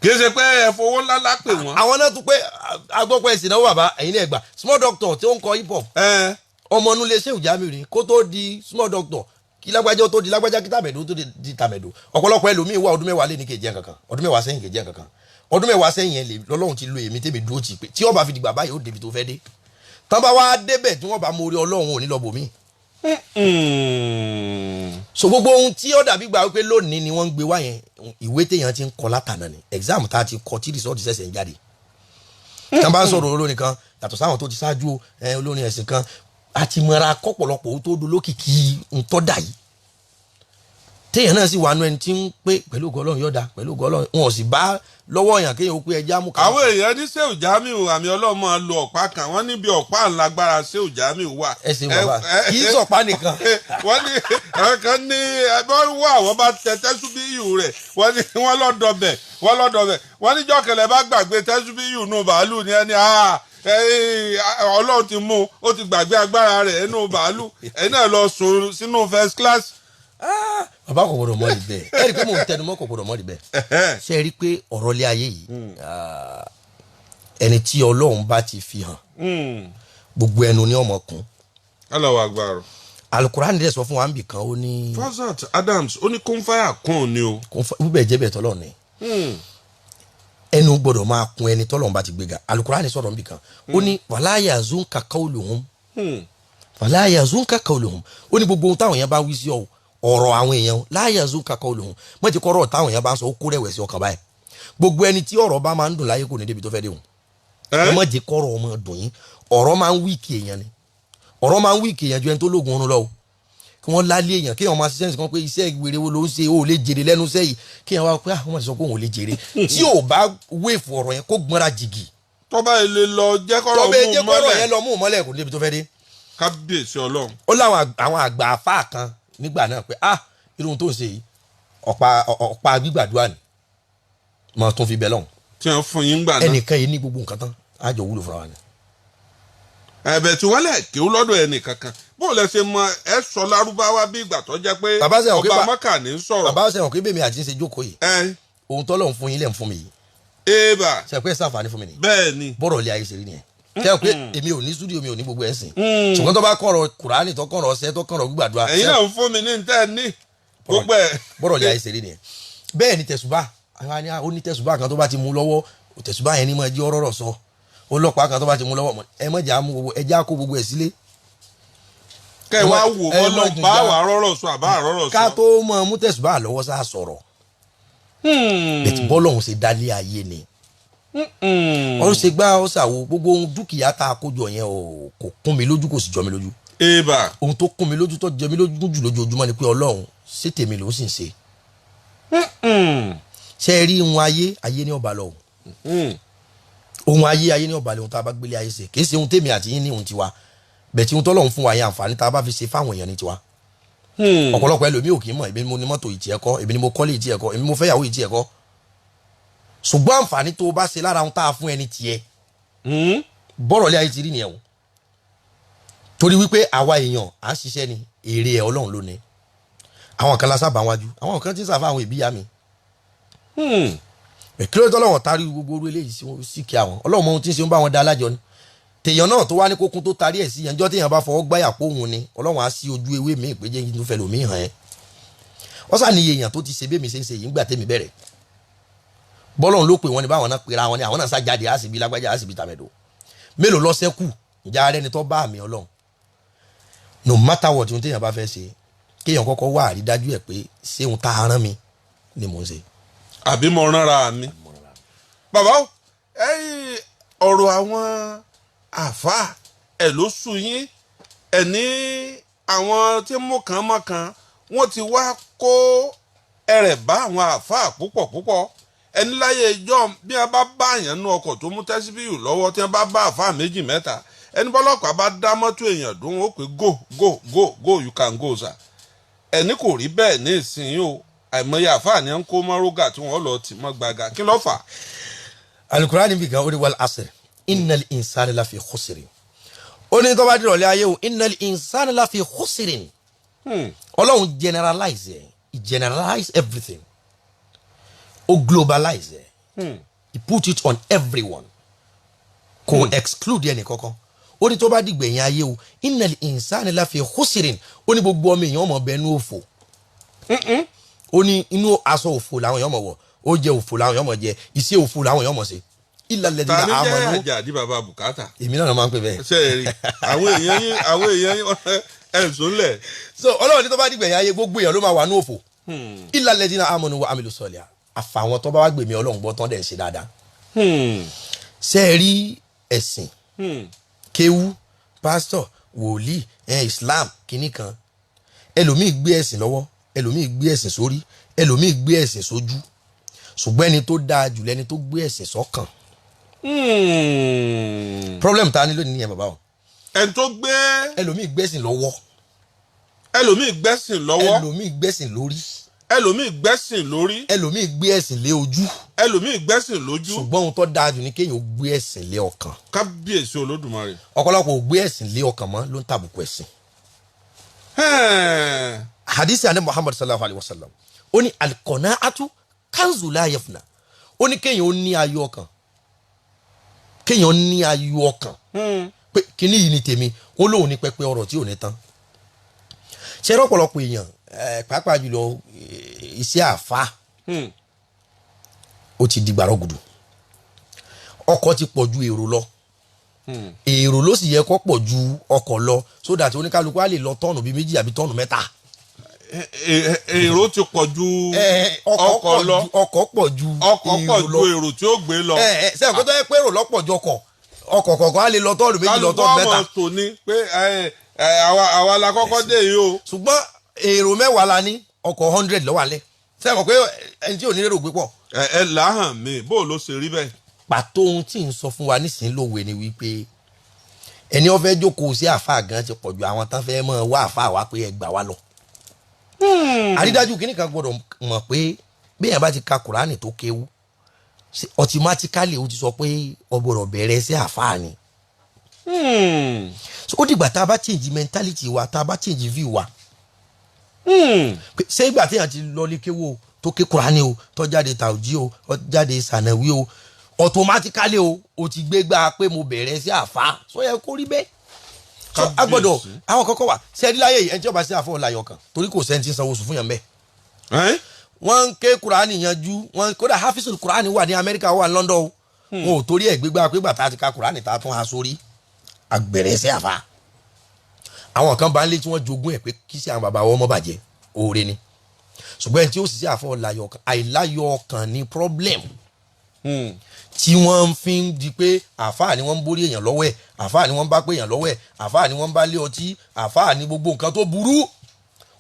Kì í ṣe pé ẹ fowó ńlá lápè wọ́n. Àwọn náà tún pé agbọ́pọ̀ ẹ̀sìn náà, bàbá, ẹ̀yin náà gbà. Small Doctor tí ó ń kọ hip hop, ọmọ inú ilé Shehu Jamiu ni kó tó di Small Doctor, kí lágbájá tó di lágbájá, kí tàmẹ̀dò tó di tàmẹ̀dò. Ọ̀pọ̀lọpọ̀ ẹlòmíín wà, ọdún 10 lé ní kejì ẹ̀ kankan, ọdún 10 sẹ́yìn kejì ẹ̀ kankan, ọdún 10 sẹ́yìn yẹn lè lọ́lọ́run ti lo èmi tèmi dúró tì pé tí ó bá fi dìgbà báyìí, ó débi tó fẹ́ dé. Tán bá wá débẹ̀, tí wọ́n bá mórí Ọlọ́run, ò ní lọ bòmí. So gbogbo ohun tí ó dàbí gbà wípé lónìí ni wọ́n ń gbé wá yẹn, ìwé téèyàn ti ń kọ látànà ni, exam tá a ti kọ tí result ṣẹ̀ṣẹ̀ ń jáde. Tán bá ń sọ̀rọ̀ olórin kan, yàtọ̀ sáwọn tó ti ṣáájú olórin ẹ̀sìn kan, àti mọ̀ra kọ́pọ̀lọpọ̀ owó tó dolókìkí ntọ́dà yìí, téèyàn náà sì wà nú ẹni tí ń pé pẹ̀lú ògo Ọlọ́run yọ̀ọ̀dà, pẹ̀lú ògo Ọlọ́run, wọn ò sì bá lọ́wọ́ èèyàn kéèyàn ó pé ẹja mú kan. Àwọn èèyàn ní Shehu Jamiu àmì ọlọ́mọ lo ọ̀pá kan, wọ́n níbi ọ̀pá ńlágbára Shehu Jamiu wà. Ẹ ṣeun bàbá, kì í sọ̀pá nìkan. Wọ́n ní àwọn kan ní ẹgbẹ́ wà, wọ́n bá tẹ tẹ́sùbíyù rẹ̀, wọ́n ní wọ́n lọ́dọ̀bẹ̀, wọ́n lọ́dọ̀bẹ̀, wọ́n níjọ́ kẹlẹ̀ bá gbàgbé tẹ́sùbíyù nù bàálù ní ẹni Ọlọ́run ti mú ó ti gbàgbé agbára rẹ̀ nínú bàálù, ẹ̀yin náà lọ sùn sínú first class. Bàbá, kò gbọdọ̀ mọ́ rí bẹ́ẹ̀. Ẹ rí i pé mò ń tẹnu mọ́, kò gbọdọ̀ mọ́ rí bẹ́ẹ̀. Ṣe é rí i pé ọ̀rọ̀ ilé ayé yìí, ẹni tí Ọlọ́run bá ti fi hàn, gbogbo ẹnu ní ọmọ kún. Allahu Akbar. Alukurani dẹ̀ sọ fún wa níbì kan, ó ní. Fazat Adams, ó ní kún fáyà kún ni o. Bíbẹ̀ jẹ́ bẹ́ẹ̀, tọ́lọ́ ni ẹnu gbọ́dọ̀ máa kun ẹni tọ́lọ́run bá ti gbéga. Alukurani sọ̀rọ̀ níbì kan, ó ní wala yazunka qawluhum, wala yazunka qawluhum. Ó ní gbogbo ohun táwọn èèyàn bá wí sí ọ, ọ̀rọ̀ àwọn èèyàn, la yazunka qawluhum, mọ̀ ti kọ́rọ̀ táwọn èèyàn bá ń sọ, ó kó rẹ̀wẹ̀sì ọkàn báyìí. Gbogbo ẹni tí ọ̀rọ̀ bá máa ń dùn láyé, kò ní débi tó fẹ́ dé òun. Ẹ má jẹ́ kọ́rọ̀ ọmọ dùn yín. Ọ̀rọ̀ máa ń weak èèyàn ni, ọ̀rọ̀ máa ń weak èèyàn ju ẹni tó lóògùn oorun lọ o. Kí wọ́n lálé èèyàn, kí wọ́n máa ṣiṣẹ́ nìkan pé iṣẹ́ ìwéré wo ló ń ṣe, ó lè jèrè lẹ́nu iṣẹ́ yìí, kí wọ́n wá pé àwọn máa sọ pé òun ò lè jèrè, tí ò bá wéèfù ọ̀rọ̀ yẹn, kó gbọ́nra jìgì. Tọ́ba ilé lọ jẹ́ kọ́rọ̀ tọ́bẹ̀ mú jẹ́ kọ́rọ̀ mọ́lẹ̀. Yẹn lọ mú mọ́lẹ̀, kò débi tó fẹ́ dé. Kábíyèsí Ọlọ́run. Ó láwọn àwọn àgbà àfáà kan nígbà náà pé ah, irú ohun tó ń ṣe yìí, ọ̀pá gbígbàdúrà ni mo tún fi bẹ̀ lọ́hùn. Tí wọ́n fún yín gbà náà. Ẹnìkan yìí ní gbogbo nǹkan tán, àjọ wúlò fúnra wa ni. Ẹ̀bẹ̀ tí wọ́n lẹ̀ kí ó lọ́dọ̀ ẹnì kankan, bó lẹ ṣe mọ ẹ sọ lárúbáwá bí ìgbà tó jẹ́ pé Bàbá sẹ́wọ̀n pé ọba Mọ́kà ní sọ̀rọ̀. Bàbá sẹ́wọ̀n pé bèmi àti ń ṣe jókòó yìí, Ẹ ohun tọ́lọ̀ ń fún yín lẹ̀ ń fún mi yìí. Ébà. Ṣe pé ṣàǹfààní fún mi nìyí? Bẹ́ẹ̀ ni. Bọ́rọ̀ ilé ayé ṣe rí nìyẹn. Ṣe pé èmi ò ní studio, mi ò ní gbogbo ẹ̀ sìn, ṣùgbọ́n tó bá kọ̀rọ̀ Kùránì, tó kọ̀rọ̀ ọ̀sẹ̀, tó kọ̀rọ̀ gbígbàdúrà. Ẹ̀yin náà ń fún mi ní tẹ́ ẹ ní gbogbo ẹ̀. Bọ́rọ̀ ilé ayé ṣe rí nìyẹn. Bẹ́ẹ̀ ni tẹ̀sùbá. Àwọn ni ó ní tẹ̀sùbá kan tó bá ti mú lọ́wọ́, tẹ̀sùbá yẹn ní mọ̀ ẹjẹ́ ọ̀rọ̀ sọ. Ọlọ́pàá kan tó bá ti mú lọ́wọ́, ẹ mọ̀ jà mú gbogbo ẹ já kó gbogbo ẹ̀ sílé. Kẹ́ ẹ wá wò ẹ ó mọ̀ lọ jù bá já. wà rọ́rọ̀ sọ àbá rọ́rọ̀ sọ. Ká tó mọ̀ mú tẹ̀sùbá lọ́wọ́ sá sọ̀rọ̀ bẹ̀tì, bọ́lọ́hún ṣe dálé ayé ni. Ó ṣe gbá, ó ṣàwo, gbogbo ohun dúkìá tá a kó jọ yẹn ò kò kún mi lójú, kò sì jọ mi lójú. Ébà. Ohun tó kún mi lójú, tó jẹ mi lójú jù lójoojúmọ́ ni pé Ọlọ́run, ṣé tèmi ló sì ń ṣe? Ṣe é rí ohun ayé, ayé ní ọba lọ o. Ohun ayé, ayé ní ọba lọ. Ohun tá a bá gbélé ayé ṣe, kì í ṣe ohun tèmi àti yín ní ohun tiwa bẹ̀tì. Ohun tọ́lọ́run fún wa yẹn, àǹfààní tá a bá fi ṣe fáwọn èèyàn ní tiwa. Ọ̀pọ̀lọpọ̀ ẹlòmíì ò kì í mọ̀. Èmi ni mo ní mọ́tò ìtì ẹ̀kọ́, èmi ni mo kọ́lé ìtì ẹ̀kọ́, èmi mo fẹ́yàwó ìtì ẹ̀kọ́, ṣùgbọ́n àǹfààní tó o bá ṣe lára ohun tá a fún ẹni tiẹ̀. Bọ́rọ̀ lé ayé ti rí nìyẹn o, torí wípé àwa èèyàn à ń ṣiṣẹ́ ni, èrè ẹ̀ Ọlọ́run ló ní. Àwọn kan la sábà wájú, àwọn kan tí ń sàfà àwọn ìbíyá mi. Kí ló dé tọ́lọ́wọ̀n tarí gbogbo orú eléyìí sí kí àwọn Ọlọ́run mọ ohun tí ń ṣe, ń bá wọn da alájọ ni. Tèèyàn náà tó wá ní kókun tó tarí ẹ̀ sí yẹn, jọ́ téèyàn bá fọwọ́ gbáyà pé òun ni, Ọlọ́run á sí ojú ewé mi ìpéjẹ́ yìí tó fẹ́ lòmíì hàn ẹ́. Wọ́n sà ní iye èèyàn tó ti ṣe bẹ́ẹ̀ mi ṣe ń ṣe yìí ńgbà tèmi bẹ̀rẹ̀. Bọ́lọ́run ló pè wọ́n ní báwọn náà pera wọn ní àwọn náà sá jáde, á sì bí lágbájá, á sì bí tàmẹ̀dò. Mélòó lọ́sẹ̀ kù ìjà rẹ ni tó bá àmì Ọlọ́run? No matter what, ohun téèyàn bá fẹ́ ṣe, kéèyàn kọ́kọ́ wá àrídájú ẹ̀ pé ṣé ohun tá a rán mi ni mò ń ṣe. Àbí mo ránra mi. Bàbá o, ẹ̀yin ọ̀rọ̀ àwọn àáfàá ẹ̀ ló sú yín. Ẹ̀ ní àwọn tí mú kan mọ́ kan, wọ́n ti wá kó ẹrẹ̀ bá àwọn àáfàá púpọ̀ púpọ̀. Ẹni láyé ìjọ, bí wọ́n bá bá àyàn nú ọkọ̀ tó mú tẹ́síbíyù lọ́wọ́, tí wọ́n bá bá àáfàá méjì mẹ́ta, ẹni bọ́lọ́pàá bá dá mọ́tò èèyàn dún, ó pé, "Go, go, go, go, you can go, sir." Ẹni kò rí bẹ́ẹ̀ ní ìsinyìí o. Àìmọye àáfàá ni wọ́n kó mọ́rógà tí wọ́n lọ tì mọ́ gbàgà. Kí ló fà á? Alukurani bi kan, o de wal asr innal insana lafi khusrin. Ó ní tó bá dìrọ̀lẹ́ ayé o, innal insana lafi khusrin. Ọlọ́run generalize ẹ̀. He generalize everything, ó globalize ẹ̀. He put it on everyone, kò exclude ẹnì kankan. Ó ní tó bá dìgbẹ̀yìn ayé o, innal insana lafi khusrin, ó ní gbogbo ọmọ èèyàn ọmọ bẹ́ẹ̀ ní òfò. Ó ní inú aṣọ òfò làwọn èèyàn mọ̀ wọ̀, ó jẹ òfò làwọn èèyàn mọ̀ jẹ, iṣẹ́ òfò làwọn èèyàn mọ̀ ṣe. Illa Ta alladhina ni jẹ́ amanu. Àjàdí bàbá bùkátà? Èmi náà máa ń pè bẹ́ẹ̀. Ṣe é rí àwọn èèyàn yín, àwọn èèyàn yín ẹ̀sùn lẹ̀. So Ọlọ́run ní tó bá dìgbẹ̀yìn ayé, gbogbo èèyàn ló máa wà ní òfò. Illa alladhina amanu wa amilu solihat, àfàwọn tó bá wá gbèmí Ọlọ́run gbọ́ tán dẹ̀ ń ṣe dáadáa. Ṣe é rí ẹ̀sìn, kéwú, pásítọ̀, wòlíì ẹ̀, Islam kínní kan, ẹlòmíì gbé ẹ̀sìn lọ́wọ́, ẹlòmíì gbé ẹ̀sìn sórí, ẹlòmíì gbé ẹ̀sìn sójú, ṣùgbọ́n ẹni tó dáa jù lẹni tó gbé ẹ̀sìn sọ́kàn. Problem ta ni lónìí nìyẹn, bàbá o. Ẹni tó gbé Ẹlòmíì gbẹ́sìn lọ́wọ́. Ẹlòmíì gbẹ́sìn lọ́wọ́. Ẹlòmíì gbẹ́sìn lórí. Ẹlòmíì gbẹ́sìn lórí. Ẹlòmíì gbé ẹ̀sìn lé ojú. Ẹlòmíì gbẹ́sìn lójú. Ṣùgbọ́n ohun tó dáa jù ni kéèyàn ó gbé ẹ̀sìn lé ọkàn. Kábíyèsí Olódùmarè. Ọ̀pọ̀lọpọ̀ ò gbé ẹ̀sìn lé ọkàn mọ́ ló ń tàbùkù ẹ̀sìn. Hadisi ani Muhammad sallallahu alayhi wa sallam, ó ní al-qana'atu kanzu la yafna. Ó ní kéèyàn ó ní ayọ̀ ọkàn, kéèyàn ní ayọ̀ ọkàn pé kíní yìí ni tèmi, ó lóun ní pẹpẹ ọrọ̀ tí ò ní tán. Ṣe rọpọlọpọ èèyàn, pàápàá jùlọ iṣẹ́ àfa, ó ti di gbàrọ̀gùdù. Ọkọ̀ ti pọ̀ ju èrò lọ, èrò ló sì yẹ kó pọ̀ ju ọkọ̀ lọ, so that oníkálukú á lè lọ turn bíi méjì àbí turn mẹ́ta. Èrò ti pọ̀ ju ọkọ̀ lọ. Ọkọ̀ pọ̀ ju Ọkọ̀ pọ̀ èrò ju lọ. èrò tí ó gbé lọ. Ẹ ẹ sẹ́yìn kó tó yẹ pé èrò lọ́pọ̀ ju ọkọ̀, ọkọ̀ kọ̀ọ̀kan á lè lọ turn méjì, lọ Kálukú turn mẹ́ta. ọmọ tòní pé ẹ, ẹ, àwa la kọ́kọ́ dé yìí o. Ṣùgbọ́n èrò 10 la ní, ọkọ̀ 100 ló wà lẹ̀. Sẹ́yìn mọ̀ pé ẹni tí ò ní lérò gbé pọ̀? Ẹ ẹ làhàn mi, bó ló ṣe rí bẹ́ẹ̀? Pàtó ohun tí ń sọ fún wa nísìnyí lówe ni wípé ẹni ó fẹ́ jókòó sí àáfàá gan ti pọ̀ ju àwọn tán fẹ́ mọ́ wá àáfàá wá pé ẹ gbà wá lọ. Àrídájú kìíní kan gbọ́dọ̀ mọ̀ pé béèyàn bá ti ka Kùránì tó kéwú, automatically ó ti sọ pé ó gbọ́dọ̀ bẹ̀rẹ̀ sí àáfàá ni. So ó dìgbà tá a bá change mentality wa, tá a bá change view wa. Pé ṣé ìgbà téèyàn ti lọ lé kéwò, tó ké Kúránì o, tó jáde tàùjí o, ó jáde sànàwí o, automatically o ti gbé gbà pé mo bẹ̀rẹ̀ sí àfa? Sọ yẹ kó rí bẹ́ẹ̀? So a gbọ́dọ̀ Kábíyèsí. àwọn kọ́kọ́ wà sẹ́ẹ̀dí láyé yìí, ẹni tí ó bá sí àfọ̀ láyọ̀ kan, torí kò sẹ́ni tí ń sanwó oṣù fún yàn bẹ́ẹ̀. Ẹ́n? Wọ́n ń ké Kúránì yanjú wọ́n, kódà hafisul Kúránì wà ní Amẹ́ríkà, wà ní London o. Wọn ò torí ẹ̀ gbégbá pé gbàtà ti ka Kúránì tá a tún ha sórí agbẹ̀rẹ̀ sí àfa. Àwọn kan bá ń lé tí wọ́n jogún ẹ̀ pé kí sí àwọn bàbá wọn mọ́ bàjẹ́, oore ni. Ṣùgbọ́n ẹni tí ó sì sí àfọ̀ láyọ̀ ọkàn, àìláyọ̀ ọkàn ni problem tí wọ́n fi ń di pé àáfàá ni wọ́n ń borí èèyàn lọ́wọ́ ẹ̀, àáfàá ni wọ́n ń bá pé èèyàn lọ́wọ́ ẹ̀, àáfàá ni wọ́n ń bá lé ọtí, àáfàá ni gbogbo nǹkan tó burú,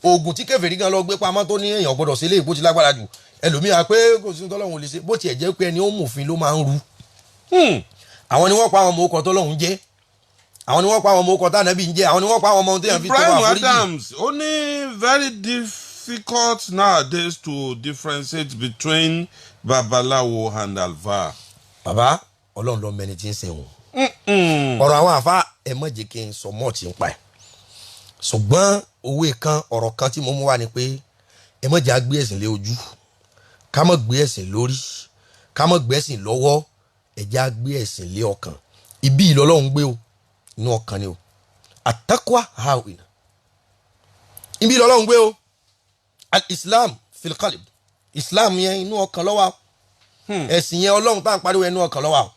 oògùn tí kèfèrí gan lọ gbé pamọ́ tó ní èèyàn gbọ́dọ̀ sí ilé ìbò ti lágbára jù. Ẹlòmíà pé kò sí tọ́lọ́hún lè ṣe, bó tiẹ̀ jẹ́ pé ẹni ó mòfin ló máa ń ru. Àwọn ni wọ́n pa àwọn ọmọ okọ̀ tọ́lọ́hún jẹ́, àwọn ni wọ́n pa àwọn ọmọ okọ̀ tánàbí ń jẹ́, àwọn ni wọ́n pa àwọn ọmọ ohun téèyàn fi tọrọ Ibrahim àforíjì. Adams ó ní very difficult nowadays to differentiate between babaláwo and alfa. Bàbá, Ọlọ́run ló mẹni tí ń sìn wọn. Ọ̀rọ̀ àwọn àfa, ẹ má jẹ́ kí n sọ mọ́ ti ń pa ẹ̀, ṣùgbọ́n òwe kan, ọ̀rọ̀ kan tí mo mú wá ni pé ẹ má jẹ́ á gbé ẹ̀sìn lé ojú, ká má gbé ẹ̀sìn lórí, ká má gbé ẹ̀sìn lọ́wọ́. Ẹ jẹ́ á gbé ẹ̀sìn lé ọkàn. Ibi ìlọ́lọ́run gbé o, inú ọkàn ni o. Àtàkùn hàwìnà, ibi ìlọ́lọ́run gbé o. Al-Islam fil qalb, Islam yẹn, inú ọkàn ló wà. Ẹ̀sìn yẹn, Ọlọ́run tá à ń pariwo, inú ọkàn ló wà o.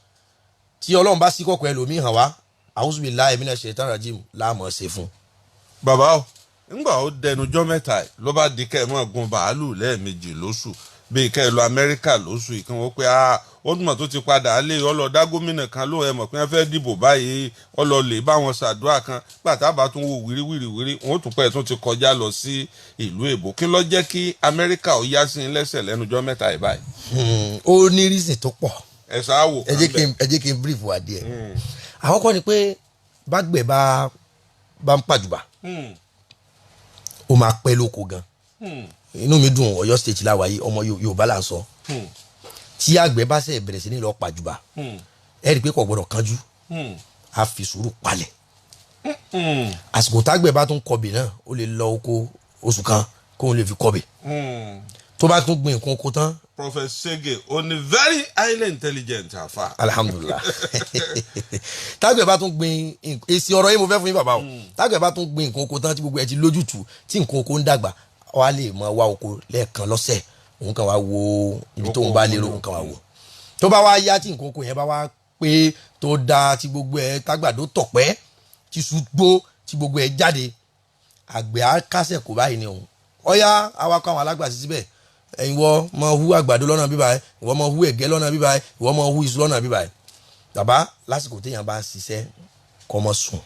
Tí Ọlọ́run bá sí kọ̀kọ̀ ẹlòmíì hàn wá, auzubillahi minash shaitan rajim láàmú ṣe fún. Bàbá o, ńgbà ó dẹnujọ́ mẹ́ta ẹ̀ ló bá di kẹ́ ẹ̀ mọ́ gun bàálù lẹ́ẹ̀mejì lóṣù, bíi kẹ́ ẹ lọ Amẹ́ríkà lóṣù yìí, kí wọ́n pé ó dùnmọ̀ tó ti padà lé ọlọ́dá gómìnà kan ló ẹ mọ̀ pé wọ́n fẹ́ dìbò báyìí, ọlọ́lẹ̀ bá wọn ṣàdúrà kan gbàtà bá tún wo wíríwíríwírí, wọn ó tún pẹ́ tún ti kọjá lọ sí ìlú èbó. Kí ló jẹ́ kí Amẹ́ríkà ó yá sí lẹ́sẹ̀ lẹ́nujọ́ mẹ́ta ẹ̀ báyìí? Ó ní reason tó pọ̀. Ẹ sáà wò. Ẹ jẹ́ kí n ẹ jẹ́ kí n brief wa díẹ̀. Àkọ́kọ́ ni pé bágbẹ̀ bá ń pàjùbà, ó máa pẹ́ lóko gan. Inú mi dùn, Ọ̀yọ́ State láwa yìí, ọmọ Yorùbá là ń sọ. Tí àgbẹ̀ bá ṣe bẹ̀rẹ̀ sí ní lọ pàjùbà, ẹ rí i pé kò gbọdọ̀ kánjú, á fi sùúrù palẹ̀. Àsìkò tágbẹ̀ bá tún kọbè náà, ó lè lọ oko oṣù kan kóun lè fi kọbè. Tó bá tún gbin nǹkan oko tán. Prophet Sege ó ní very highly intelligent afa. Alhamdulilah. Tágbẹ̀ bá tún gbin, èsì ọ̀rọ̀ yìí mo fẹ́ fún yín, bàbá o, tágbẹ̀ bá tún gbin nǹkan oko tán, tí gbogbo ẹ ti lójútùú, tí nǹkan oko ń dàgbà, wá lè mọ wá oko lẹ́ẹ̀kan lọ́sẹ̀, òun kàn wá wo ibi tóun bá lérò, òun kàn wá wo. Tó bá wá yá, tí nǹkan oko yẹn bá wá pé, tó dáa, tí gbogbo ẹ tágbàdo tọ̀pẹ́, tí iṣu gbó, tí gbogbo ẹ jáde, àgbẹ̀ á kásẹ̀ kó báyìí ni òun ọ̀yá awakọ̀ àwọn alágbàsí síbẹ̀. Ìwọ mọ hu àgbàdo lọ́nà bíbá ẹ, ìwọ mọ hu ẹ̀gẹ́ lọ́nà bíbá ẹ, ìwọ mọ hu iṣu lọ́nà bíbá ẹ. Bàbá, lásìkò téèyàn bá ń ṣiṣẹ́, kó má sùn.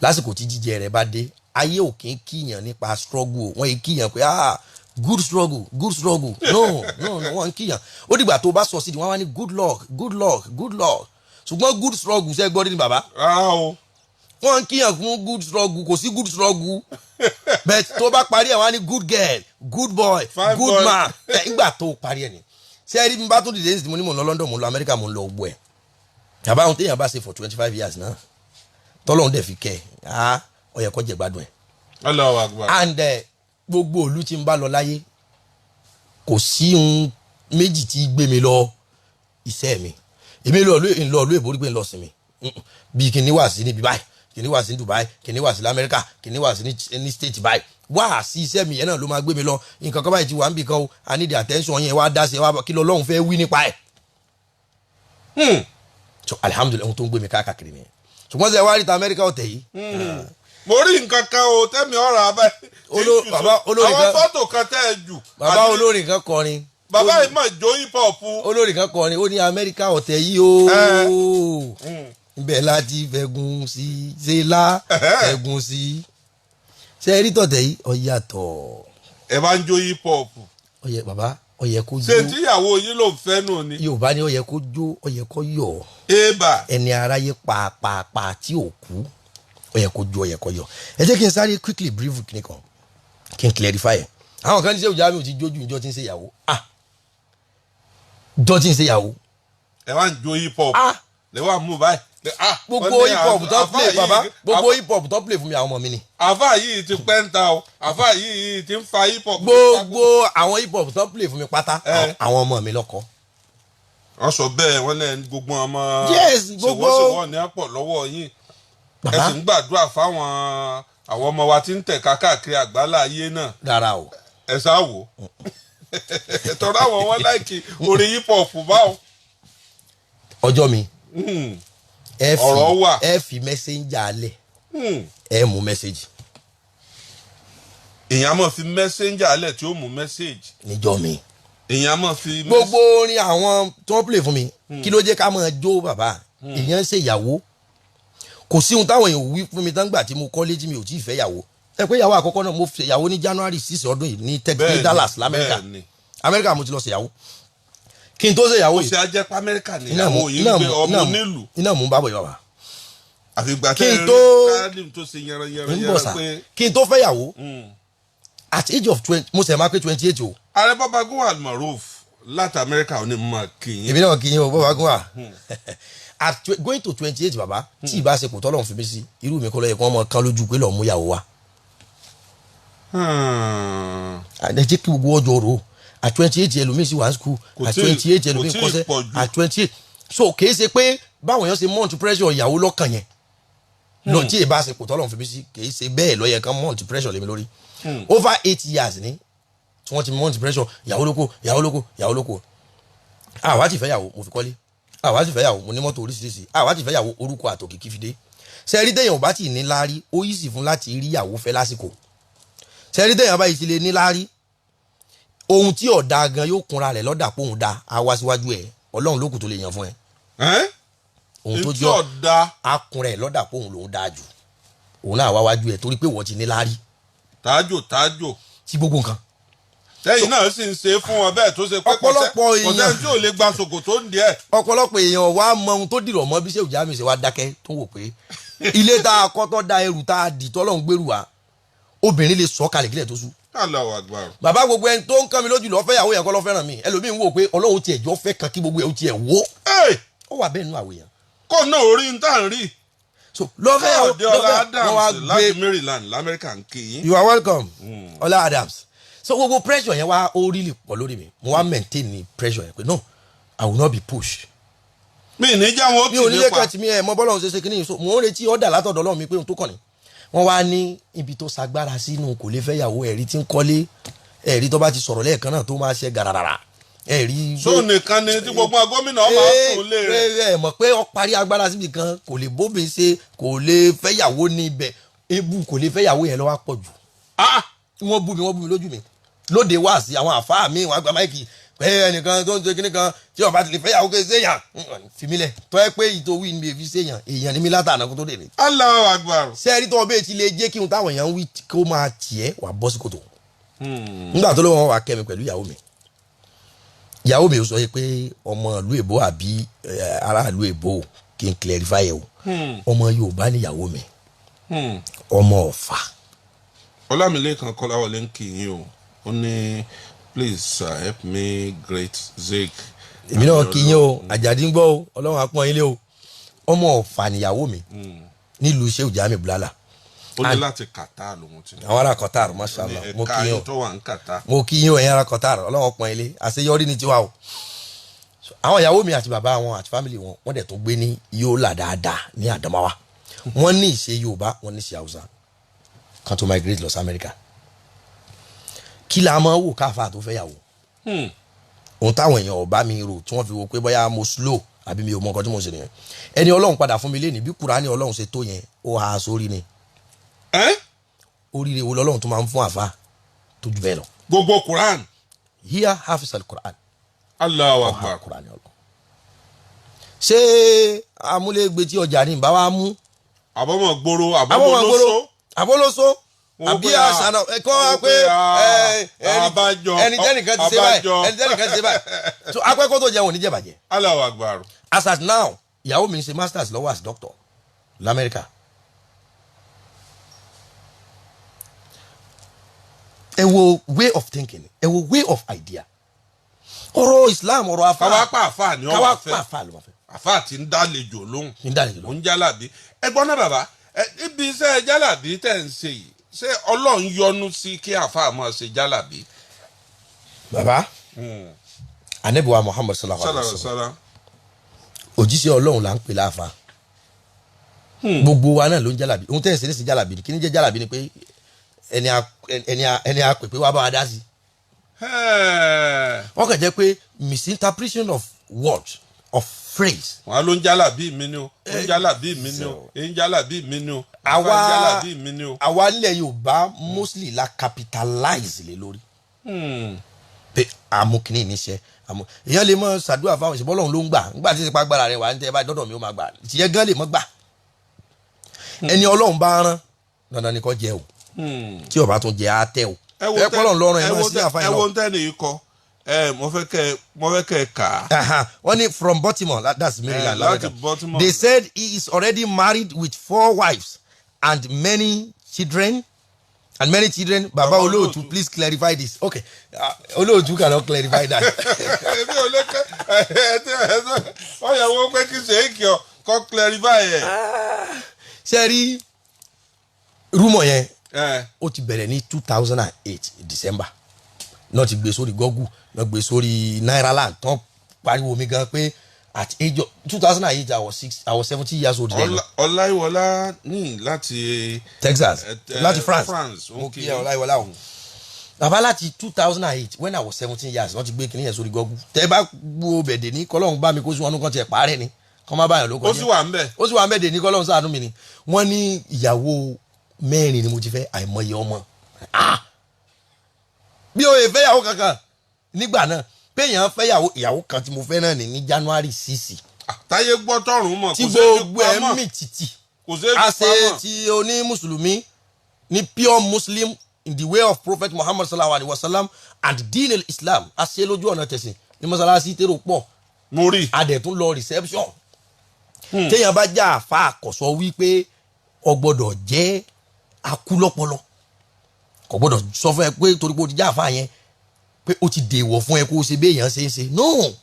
Lásìkò tí jíjẹ rẹ̀ bá dé, ayé ò kí ń kíyàn nípa struggle. Wọ́n yìí kíyàn pé, "Ah, good struggle, good struggle." No, no, no, wọ́n ń kíyàn. Ó dìgbà tó bá sọ sí di, wọ́n wá ní, "Good luck, good luck, good luck." Ṣùgbọ́n good struggle, ṣe gbọ́ ní bàbá? Rárá o. Wọ́n ń kíyàn fún good struggle, kò sí good struggle. But tó bá parí ẹ̀, wọ́n á ní, "Good girl, good boy." Fine good boy. Man ẹ̀, ìgbà tó parí ẹ̀ ni ṣé ẹ rí mi bá tún dìde ní, mo ní mò ń lọ London, mò ń lọ Amẹ́ríkà, mò ń lọ gbọ́ ẹ̀. Bàbá, àwọn téèyàn bá ṣe for 25 years náà, tọ́lọ́run dẹ̀ fi kẹ́ ẹ̀, á ó yẹ kó jẹ gbádùn ẹ̀. Allahu Akbar. And gbogbo ìlú tí ń bá lọ láyé, kò sí ohun méjì tí gbé mi lọ, iṣẹ́ mi. Èmi lọ ìlú, ń lọ ìlú èbó rí pé ń lọ sinmi. Bí kìíní wà sí níbi báyìí, kìíní wà sí ní Dubai, kìíní wà sí lamẹ́ríkà, kìíní wà sí ní state báyìí, wá sí iṣẹ́ mi yẹn náà ló máa gbé mi lọ. Nǹkan kan báyìí ti wà níbì kan o, I need the attention yẹn, wá dá sí ẹ, wá kí lọ́lọ́run fẹ́ wí nípa ẹ̀. So alihamudulilayi, ohun tó ń gbé mi káàkiri nìyẹn. Ṣùgbọ́n sẹ wá rí ta Amẹ́ríkà ọ̀tẹ̀ yìí. Mo rí nǹkan kan o, tẹ́mi ọ̀rọ̀ abẹ́. Bàbá olórin àwọn fọ́tò kan tẹ́ ẹ jù. Bàbá, olórin kan kọrin. Bàbá yìí mà jó hip hop. Olórin kan kọrin, ó ní Amẹ́ríkà ọ̀tẹ̀ yìí o, ibẹ̀ láti fẹ̀gùn sí, ṣe lá fẹ̀gùn sí. Ṣe rí tọ̀tẹ̀ yìí, ó yàtọ̀. Ẹ bá ń jó hip hop. Ó yẹ, bàbá, ó yẹ kó Ṣé jó. tíyàwó yín ló ń fẹ́ nù ni? Yorùbá ni ó yẹ kó jó, ó yẹ kó yọ̀. Ébà. Ẹni aráyé pàápàá tí ò kú, ó yẹ kó jó, ó yẹ kó yọ̀. Ẹ jẹ́ kí n sáré quickly brief kíní kan, kí n clarify ẹ̀. Àwọn kan ní sẹ́wọ̀n Jamiu ti jójú ìjọ tí ń ṣe ìyàwó, ah, ìjọ tí ń ṣe ìyàwó. Ẹ wá ń jó hip hop. Ah. Lẹ wá mú báyìí. Ah, Gbogbo wọ́n ní hip hop tó àfáà play, yìí- bàbá, gbogbo hip hop tó play fún mi, àwọn ọmọ mi ni. Àfáà yìí ti pẹ́ ń ta o, àfáà yìí ti ń fa hip hop. Gbogbo àwọn hip hop tó play fún mi pátá, Eh. àwọn ọmọ mi lọ́kọ. Wọ́n sọ bẹ́ẹ̀, wọ́n lẹ́nu gbogbo ọmọ Yes, gbogbo- ṣèwọ́ṣèwọ́ ní àpọ̀ lọ́wọ́ yín. Ẹ Bàbá, sì ń gbàdúrà fáwọn àwọn ọmọ wa tí ń tẹ̀ka káàkiri àgbálá ayé náà. Rárá o. Ẹ sá wò ó, tọ́ra àwọn wọn like orin hip hop báwọn. Ọjọ́ mi, ẹ fi Ọ̀rọ̀ wà. Ẹ fi messenger lẹ̀, ẹ mú message. Èèyàn á máa fi messenger lẹ̀ tí ó mú message. Níjọ́ mi. Èèyàn á máa fi. Gbogbo orin àwọn tó ń play fún mi, kí ló jẹ́ ká máa jó? Bàbá, èèyàn ń ṣe ìyàwó, kò sí ohun táwọn èèyàn wí fún mi tán gbà tí mo kọ́lé tí mi ò tí ì fẹ́ yàwó. Ẹ pé ìyàwó àkọ́kọ́ náà, mo fẹ́ ìyàwó ní January 6 ọdún yìí ní Texas, ní Dallas lamẹ́ríkà. Amẹ́ríkà mo ti lọ ṣèyàwó. Kí n tó ṣèyàwó Ó yìí, ṣe ajẹ́ pé Amẹ́ríkà iná níyàwó mú yìí iná ń gbé mú ọmọ iná mú onílù. Iná mú bábọ̀ yìí, bàbá. Àfìgbà Kí tẹ́ n ẹ rí káàdì tó ṣe yẹran ń bọ̀ sà. pé Kí n tó fẹ́ yàwó at age of 20, mo sẹ̀ máa pé 28 o. Ààrẹ Bọ́bagún Almaroof láti Amẹ́ríkà ò ní mọ̀ kí yín. Èmi náà kì í yín o, bọ́ba gún wa. At going to 28, bàbá, tí ìbá ṣe kò tọ́lọ̀ fi mí sí, irú mi kọ́ ló yẹ kí wọ́n mọ kán lójú pé lọ́ọ́ mú yàwó wa. Ẹ jẹ́ kí gbogbo ọjọ́ rò ó. At 28, ẹlòmíì sì wà ní school. Kò At 28, kò ẹlòmíì tíì kọ́sẹ́. pọ̀ jù. At 28, so kìí ṣe pé báwọn èèyàn ṣe mount pressure ìyàwó lọ́kàn yẹn lọ, tí ìbá ṣe kò tọ́lọ̀ fi mí sí, kìí ṣe bẹ́ẹ̀ ló yẹ kán mount pressure lémi lórí. Over 8 years ni tí wọ́n ti mount pressure, ìyàwó lóko, ìyàwó lóko, ìyàwó lóko. Àwa ti fẹ́ yàwó, mo fi kọ́lé. Àwa ti fẹ́ yàwó, mo ní mọ́tò oríṣiríṣi. Àwa ti fẹ́ yàwó, orúkọ àtòkìkí fi dé. Sẹ́rí téèyàn ò bá ti ní láárí, ó yìí sì fún láti rí ìyàwó fẹ́ lásìkò. Sẹ́rí téèyàn bá yìí ti lè ní láárí, ohun tí ọ̀dà gan yóò kunra rẹ̀ lọ́dà póun da, á wá síwájú ẹ̀. Ọlọ́run lókù tó lè yàn fún ẹ. Ẹ́n? Ohun tó Ntí jọ ọ̀dà á kunra ẹ̀ lọ́dà póun lòún dáa jù, òun náà wá wájú ẹ̀ torí pé wọ́n ti ní láárí. Tájò tájò. Tí gbogbo nǹkan. Tẹ́yìn náà sì ń ṣe fún wọn bẹ́ẹ̀ tó ṣe pé Ọ̀pọ̀lọpọ̀ kò sẹ́ni tí ò lè gba ṣòkòtò ń díẹ̀. Ọ̀pọ̀lọpọ̀ èèyàn wá mọ ohun tó dìrọ̀ mọ́ bí Ṣéhù Jamiu ṣe wá dákẹ́, tó wò pé ilé tá a kọ́ tó da, ẹrù tá a dì tọ́lọ́run gbèrú wa, obìnrin lè sọ kalẹ̀ kílẹ̀ tó sú. Allahu Akbar. Bàbá, gbogbo ẹni tó ń kàn mí lójú lọ́ọ́ fẹ́ yàwó yẹn kọ́ lọ́ fẹ́ràn mi. Ẹlòmíín wò pé Ọlọ́run tiẹ̀ jọ fẹ́ kan kí gbogbo ẹ̀ ó tiẹ̀ wó. Ẹ́ẹ̀, Ó wà bẹ́ẹ̀ nú àwòyàn. Kó náà orí ń tà ń rí. So lọ́ọ́ fẹ́ yàwó Káyọ̀dé Ọlá lọ́ọ́ wọ́n wá Adams láti gbé. Maryland lamẹ́ríkà ń kí yín. You are welcome, Ọlá Adams. So gbogbo pressure yẹn wá, ó really pọ̀ lórí mi. Mo wá maintain ní pressure yẹn pé no, I will not be pushed. Mi ní jẹ́ wọn ó Mi ò tì ní mí lè pa. kàn tí mi ẹ̀ mọ bọ́lá òun ṣe ṣe kínní yìí. So mò ń retí ọ̀dà látọ̀dọ̀ Ọlọ́run mi pé ohun tó kàn ní. Wọ́n wá ní ibi tó sagbára sínú, kò lè fẹ́ yàwó, ẹ̀rí tí ń kọ́lé, ẹ̀rí tó bá ti sọ̀rọ̀ lẹ́ẹ̀kan náà tó máa ṣe gàràràrà, ẹ̀rí. So nìkan ni tí gbogbo gómìnà ọmọ àfún lé rẹ̀. Ẹ mọ̀ pé ó parí agbára síbi kan, kò lè bóbe ṣe, kò lè fẹ́ yàwó ní ibẹ̀. Ebu kò lè fẹ́ yàwó yẹn ló wá pọ̀ jù. Ah! Wọ́n bú mi, wọ́n bú mi lójú mi lóde wá sí àwọn àfáà mi, wọ́n gba mic pé ẹnìkan tó ń ṣe kíní kan tí ó bá ti lè fẹ́ yàwó kí ṣèyàn fìmílẹ̀ tó ẹ pé ìtòwí ni mi fi ṣèyàn, èèyàn ní mi látànà kó tó dé mi. Allahu Akbar. Sẹ́ẹ̀rí tó ọbẹ̀ ti lè jẹ́ kí n táwọn èèyàn ń wí kó máa tiẹ̀ wà bọ́ sí kòtò. Nígbà tó ló wọn wà kẹ́ mi pẹ̀lú ìyàwó mi, ìyàwó mi ò sọ pé ọmọ ìlú èbó àbí ará ìlú èbó, kí n clarify ẹ o. Ọmọ Yorùbá ni ìyàwó mi, ọmọ Ọ̀fà. Ọlámilékan Kọ́láwọlé ń kí yín o. Ó ní, "Please sir, help me greet Zik." Èmi náà kí yín o, Àjàdí ń gbọ́ o, Ọlọ́run á pọ́n yín lé o. Ọmọ Ọ̀fà níyàwó mi nílùú Shehu Jamiu Bulala. Ó ní láti Qatar lòun ti. Àwọn ará Qatar, mashallah, mo ẹ̀ka kí yín o. yín tó wà ní Qatar. Mo kí yín o, ẹ̀yin ará Qatar, Ọlọ́run pọ́n yín lé. Àṣeyọrí ni tiwa o. So, àwọn ìyàwó mi àti bàbá wọn àti family wọn, wọ́n dẹ̀ tó gbé ní Yola dáadáa ní Adamawa. Wọ́n ní ìṣe Yorùbá, wọ́n ní ìṣe Haúsá kan tó migrate lọ sí Amẹ́ríkà. Kí la máa wò káfa tó fẹ́ yàwó? Ohun táwọn èèyàn ọba mi rò tí wọ́n fi wo pé bóyá mo slow àbí mi ò mọ nǹkan tí mo ń ṣe nìyẹn. Ẹni Ọlọ́run padà fún mi lé ní bí Kùránì Ọlọ́run ṣe tó yẹn, ó ha sórí ni. Ẹ́. Oríire wo lọ́lọ́run tó máa ń fún àfa tó jù bẹ́ẹ̀ lọ? Gbogbo Quran. Hiya hafiz al-Quran. Allahu Ọha Akbar. Kùránì Ọlọ́run. Ṣé amúlégbé tí ọjà ní ìbá wa mú? Àbọ̀mọ̀ gbòòrò, àbọ̀mọ̀ àbọ̀mọ̀ lóso. gbòòrò, àbólóso, Wọ́n àbí pé, ah, àṣà náà ẹ̀kọ́ wa wọ́n pé pé, ah, ẹ abájọ, ẹni tẹ́nìkan ti ṣe báyìí, abájọ. ẹni tẹ́nìkan ti ṣe báyìí, so akẹ́kọ̀ọ́ tó jẹun ò ní jẹ̀bàjẹ́. Allahu Akbar. As at now, ìyàwó mi ń ṣe masters lọ́wọ́ as doctor lamẹ́ríkà. Ẹ wo way of thinking, ẹ wo way of idea, ọ̀rọ̀ Islam, ọ̀rọ̀ afa. Káwá pa àfà ni ọ Káwá wà fẹ́. pa àfa ló máa fẹ́. Àfa ti ń dálejò lóhùn. Ń dálejò Ó lóhùn. ń jálàbí. Ẹ gbọ́n náà, bàbá ẹ, ibi iṣẹ́ jálàbí tẹ̀ ń ṣe yìí, ṣé Ọlọ́run yọ́nú sí kí àfa máa ṣe jálàbí? Bàbá, Anabi wa Muhammad sallallahu alaihi wa sallam, Sálà sálà. òjíṣẹ́ Ọlọ́run là ń pè láàfa. Gbogbo wa náà ló ń jálàbí. Ohun tẹ́ ẹ̀ ṣe ní sí jálàbí ni. Kí ni jẹ́ jálàbí? Ni pé ẹni a pè pé wàá bá wa dá sí. Wọ́n kàn jẹ́ pé misinterpretation of word, of phrase. Wọn á ló ń jálàbí mi ni o, ó ń jálàbí mi ni o, ń jálàbí mi ni o, àfa Àwa ń jálàbí mi ni o. Àwa nílẹ̀ Yorùbá mostly la capitalize lé lórí pé àmúkìní níṣẹ́ àmú èèyàn lè mọ ṣàdúrà fáwọn ìṣèbọ́. Ọlọ́run ló ń gbà nígbà tí ìsìnkú agbára rẹ̀ wà ní tẹ́ ẹ bá dọ́dọ̀ mi, ó máa gbà. Tìyẹ gan lè mọ́ gbà. Ẹni Ọlọ́run bá rán, dandan ni kó jẹ o. Tí ó bá tún jẹ, á tẹ o. Ẹ pọ́lọ́run lọ́rùn ẹ mọ̀ sí àfáà Ẹ yẹn wo lọ. ń tẹ́lẹ̀ yìí kọ ẹ, mo fẹ́ kẹ́ ẹ kà á. Wọ́n ní from Baltimore, that's Maryland, Láti America. Baltimore. They said he is already married with four wives and many children and many children. Baba Baba Olóòtú, Olóòtú. please clarify this. Okay, Olóòtú cannot clarify that. Èmi ò lè kẹ́ ẹ ẹ ẹ ọ yẹ wọ́n pé kí ṣe é kí ọ kọ́ clarify ẹ̀. Ṣe rí rumour yẹn, Ẹ ó ti bẹ̀rẹ̀ ní 2008 December náà. Ti gbé sórí Google náà, gbé sórí Nairaland tán, pariwo mi gan pé at age of 2008, I was 70 years old then. Ọláyíwọlá ní láti Texas. Láti France. France. Mo Okay. kí ẹ, Ọláyíwọlá o. Bàbá, láti 2008, when I was 17 years, wọ́n ti gbé kinní yẹn sórí Google. Tẹ́ bá wo bẹ̀dẹ̀ ní kọ́lọ́hún bá mi kó sí wọn kàn tiẹ̀ parẹ́ ni kọ́ má báyọ̀ ló kọjá. Ó sì wà ń bẹ̀. Ó sì wà ń bẹ̀dẹ̀ ní kọ́lọ́hún ṣàánú mi ni. Wọ́n ní ìyàwó mẹ́rin ni mo ti fẹ́, àìmọye ọmọ. Ah! Bí o yẹ fẹ́yàwó kankan nígbà náà, péyàn fẹ́yàwó, ìyàwó kan tí mo fẹ́ náà ní January 6. Táyé gbọ́ tọ̀run mọ̀. Tí Kò ṣeé fi gbogbo ẹ̀ pamọ́. mì tìtì. Kò ṣeé fi A ṣe pamọ́. ti oní mùsùlùmí ní pure Muslim in the way of Prophet Muhammad sallallahu alaihi wa sallam and deen al-Islam. A ṣe lójú ọ̀nà tẹ̀sìn ní mọ́sálásí, tèrò pọ̀. Mo rí. A dẹ̀ tún lọ reception. Téèyàn bá já àfa àkọ́sọ wípé o gbọ́dọ̀ jẹ́ akúlọ́pọlọ, kò gbọ́dọ̀ sọ fún ẹ pé torí pé o ti já àfa yẹn pé o ti dèwọ̀ fún ẹ kó o ṣe béèyàn ṣe ń ṣe. No,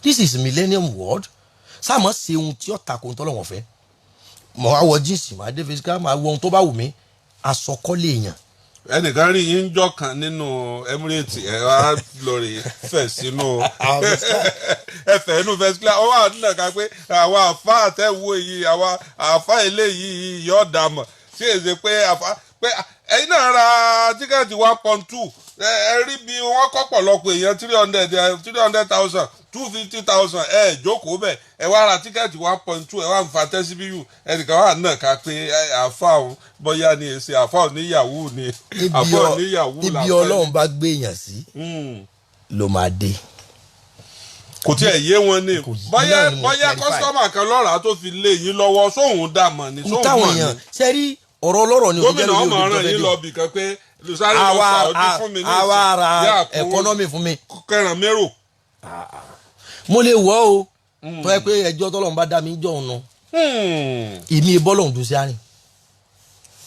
this is millennium world. Sáàmọ́ ṣe ohun tí ó takò ń tọ́lọ́wọ̀n fẹ́. Mo wá wọ jeans, màá dé fisika, màá wọ ohun tó bá wù mí. Aṣọ kọ́lé èèyàn. Ẹnìkan rí yín jọ kan nínú Emirates, ẹ wá lọ rè fẹ̀ sínú ẹfẹ̀ inú first class. Ọwọ́ àdúrà ká pé àwọn àfa àtẹ̀wò yìí, àwọn àfa eléyìí yóò dà mọ̀ sí èsè pé àfa pé ẹ̀yin náà ra ticket 1.2. Ẹ rí bí wọ́n kọ́ pọ̀lọpọ̀ èèyàn, 300,000, 250,000. Ẹ jókòó bẹ̀, ẹ wá ra ticket 1.2, ẹ wá ń fa tẹ́síbíyù. Ẹnìkan wà náà ká pé àfa òun bóyá ni èsì àfa òun níyàwó ni àfa òun níyàwó. Ibi Ọlọ́run bá gbé èèyàn sí ló máa dé. Kò tiẹ̀ yé wọn ni. Kò yé Bóyá náà ni mo bóyá clarify. Customer kan lọ́ra tó fi lé yín lọ́wọ́, sóhun dà mọ̀ ni, sóhun Táwọn mọ̀ ni. èèyàn ṣe rí ọ̀rọ̀ ọlọ́rọ̀ ni. Gómìnà ọmọ ọ̀ràn yín lọ bì kan pé sáré lọ Àwa sàódì fún mi ní àwa ra ìsìn, yá kó economy fún mi. Kẹràn mérò. Mo lè wọ́ o, tó yẹ pé ẹjọ́ tọ́lọ́run bá dá mi jọ ọ̀nà ìmí bọ́lọ̀hún dùn sí àárín.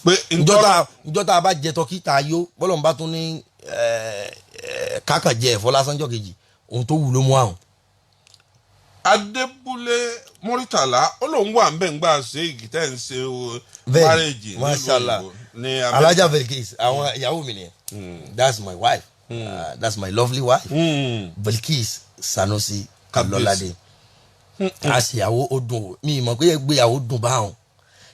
Pé Ìjọ tá a bá jẹ tọkí tá a yó, bọ́lọ̀hún bá tún ní kákan jẹ ẹ̀fọ́ lásán jọ kejì, ohun tó wù ló mú àwọn. Adébúlé Muritàlá, ó lóun wà ń bẹ̀ ń gbà ṣe ìgìtẹ́ ń ṣe o Bẹ́ẹ̀ni, márèjì nílùú mashallah. òyìnbó ní Amẹ́ríkà. Alájà Bilkis, àwọn ìyàwó mi nìyẹn. That's my wife, that's my lovely wife, Bilkis Sanusi. Kábíyèsí. Lọ́ládé àṣeyàwó. Ó dùn o, mi ì mọ̀ pé ìgbéyàwó dùn báwọn.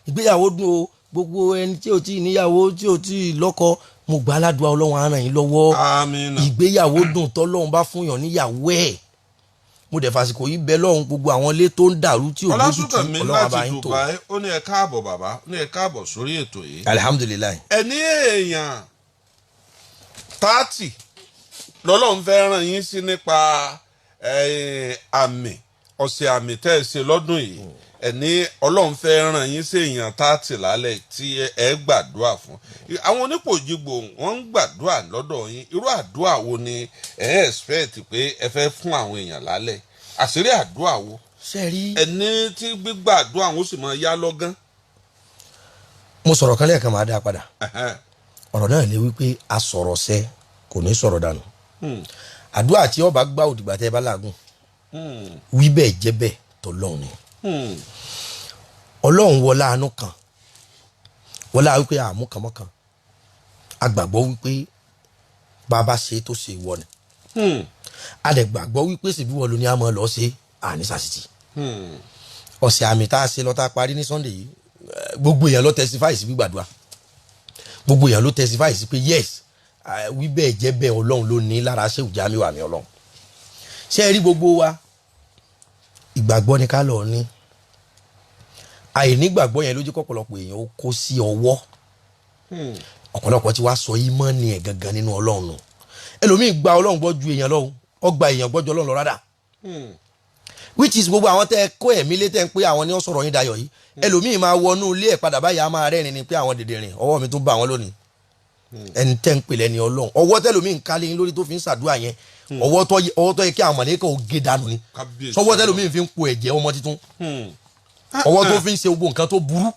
Ìgbéyàwó dùn o. Gbogbo ẹni tí o ti níyàwó, tí o ti lọ́kọ, mo gbà á ládùúgbò, Ọlọ́run á ràn yín lọ́wọ́. Amina. Ìgbéyàwó dùn tọ́lọ́run bá fún yàn níyàwó ẹ̀. Mo dẹ̀ fàsìkò yìí bẹ lọ́hùn, gbogbo àwọn ilé tó ń dàrú tí ò lójútùú, Ọlásùnkànmí Ọlọ́run á bá láti yín tò. Dubai, ó ní ẹ káàbọ̀ bàbá, ó ní ẹ káàbọ̀ sórí ètò yìí. Alihamudulilayi. Ẹni èèyàn 30 lọ́lọ́run fẹ́ ràn yín sí nípa àmì ọ̀sẹ̀ àmì tẹ́ ẹ ṣe lọ́dún yìí. Ẹni Ọlọ́run fẹ́ ràn yín sí èèyàn 30 lálẹ́ tí ẹ gbàdúrà fún. Àwọn onípòjìgbò wọ́n ń gbàdúrà lọ́dọ̀ yín. Irú àdúrà wo ni ẹ expect pé ẹ fẹ́ fún àwọn èèyàn lálẹ́? Àṣírí àdúrà wo? Ṣe rí, Ẹni tí gbígbàdúrà wọn ó sì máa yá lọ́gán. Mo sọ̀rọ̀ kan lẹ́ẹ̀kan, máa dá a padà. Ọ̀rọ̀ náà ni wípé a sọ̀rọ̀ sẹ́ kò ní sọ̀rọ̀ dànù. Àdúrà tí ọba gbà òdìgbà tẹ́ ẹ bá làágùn, wí bẹ́ẹ̀ jẹ́ bẹ́ẹ̀. Tọlọ́run ni. Ọlọ́run wọlá àánú kan, wọlá wípé àmúkànmọ́kàn, a gbàgbọ́ wípé bàbá ṣe tó ṣe ìwọ ni. A dẹ̀ gbàgbọ́ wípé ṣèbí wọ́n ló ní a máa lọ ṣe àní sàṣìtì. Ọ̀sẹ̀ àmì tá a ṣe lọ́ta parí ní Sunday yìí, gbogbo èèyàn ló testify sí gbígbàdúrà, gbogbo èèyàn ló testify sí pé yes, wí bẹ́ẹ̀ jẹ́ bẹ́ẹ̀, Ọlọ́run ló ní lára Shehu Jamiu àmì Ọlọ́run. Ṣé ẹ rí gbogbo wa, ìgbàgbọ́ ni ká lọ ní. Àìnígbàgbọ́ yẹn ló jẹ́ kọ́pọ̀lọpọ̀ èèyàn ó kó sí ọwọ́. Ọ̀pọ̀lọpọ̀ tí wàá sọ ìmọ̀ni ẹ̀ gangan nínú Ọlọ́run nù. Ẹlòmíì gba Ọlọ́run gbọ́ ju èèyàn lọ́wọ́, ó gba èèyàn gbọ́ ju Ọlọ́run lọ rárá, which is gbogbo àwọn tẹ́ ẹ kó ẹ̀mí lé, tẹ́ ń pé àwọn ni ó sọ̀rọ̀ yín dayọ̀ yìí. Ẹlòmíì máa wọnú ilé ẹ̀ padà báyìí, á máa rẹ́rìn ni pé àwọn dèdè rìn, ọwọ́ mi tún bá àwọn lónìí. Ẹni tẹ́ ń pè lẹ́ni Ọlọ́run, ọwọ́ tẹ́lòmíì ń kálé yín lórí tó fi ń ṣàdúrà yẹn, ọwọ́ tó yẹ kí àwọn mọ̀lẹ́kọ̀ ó gé dànù ni. Kábíyèsí. Sọwọ́ tẹ́lòmíì fi ń po ẹ̀jẹ̀ ọmọ tuntun, ọwọ́ tó fi ń ṣe gbogbo nǹkan tó burú.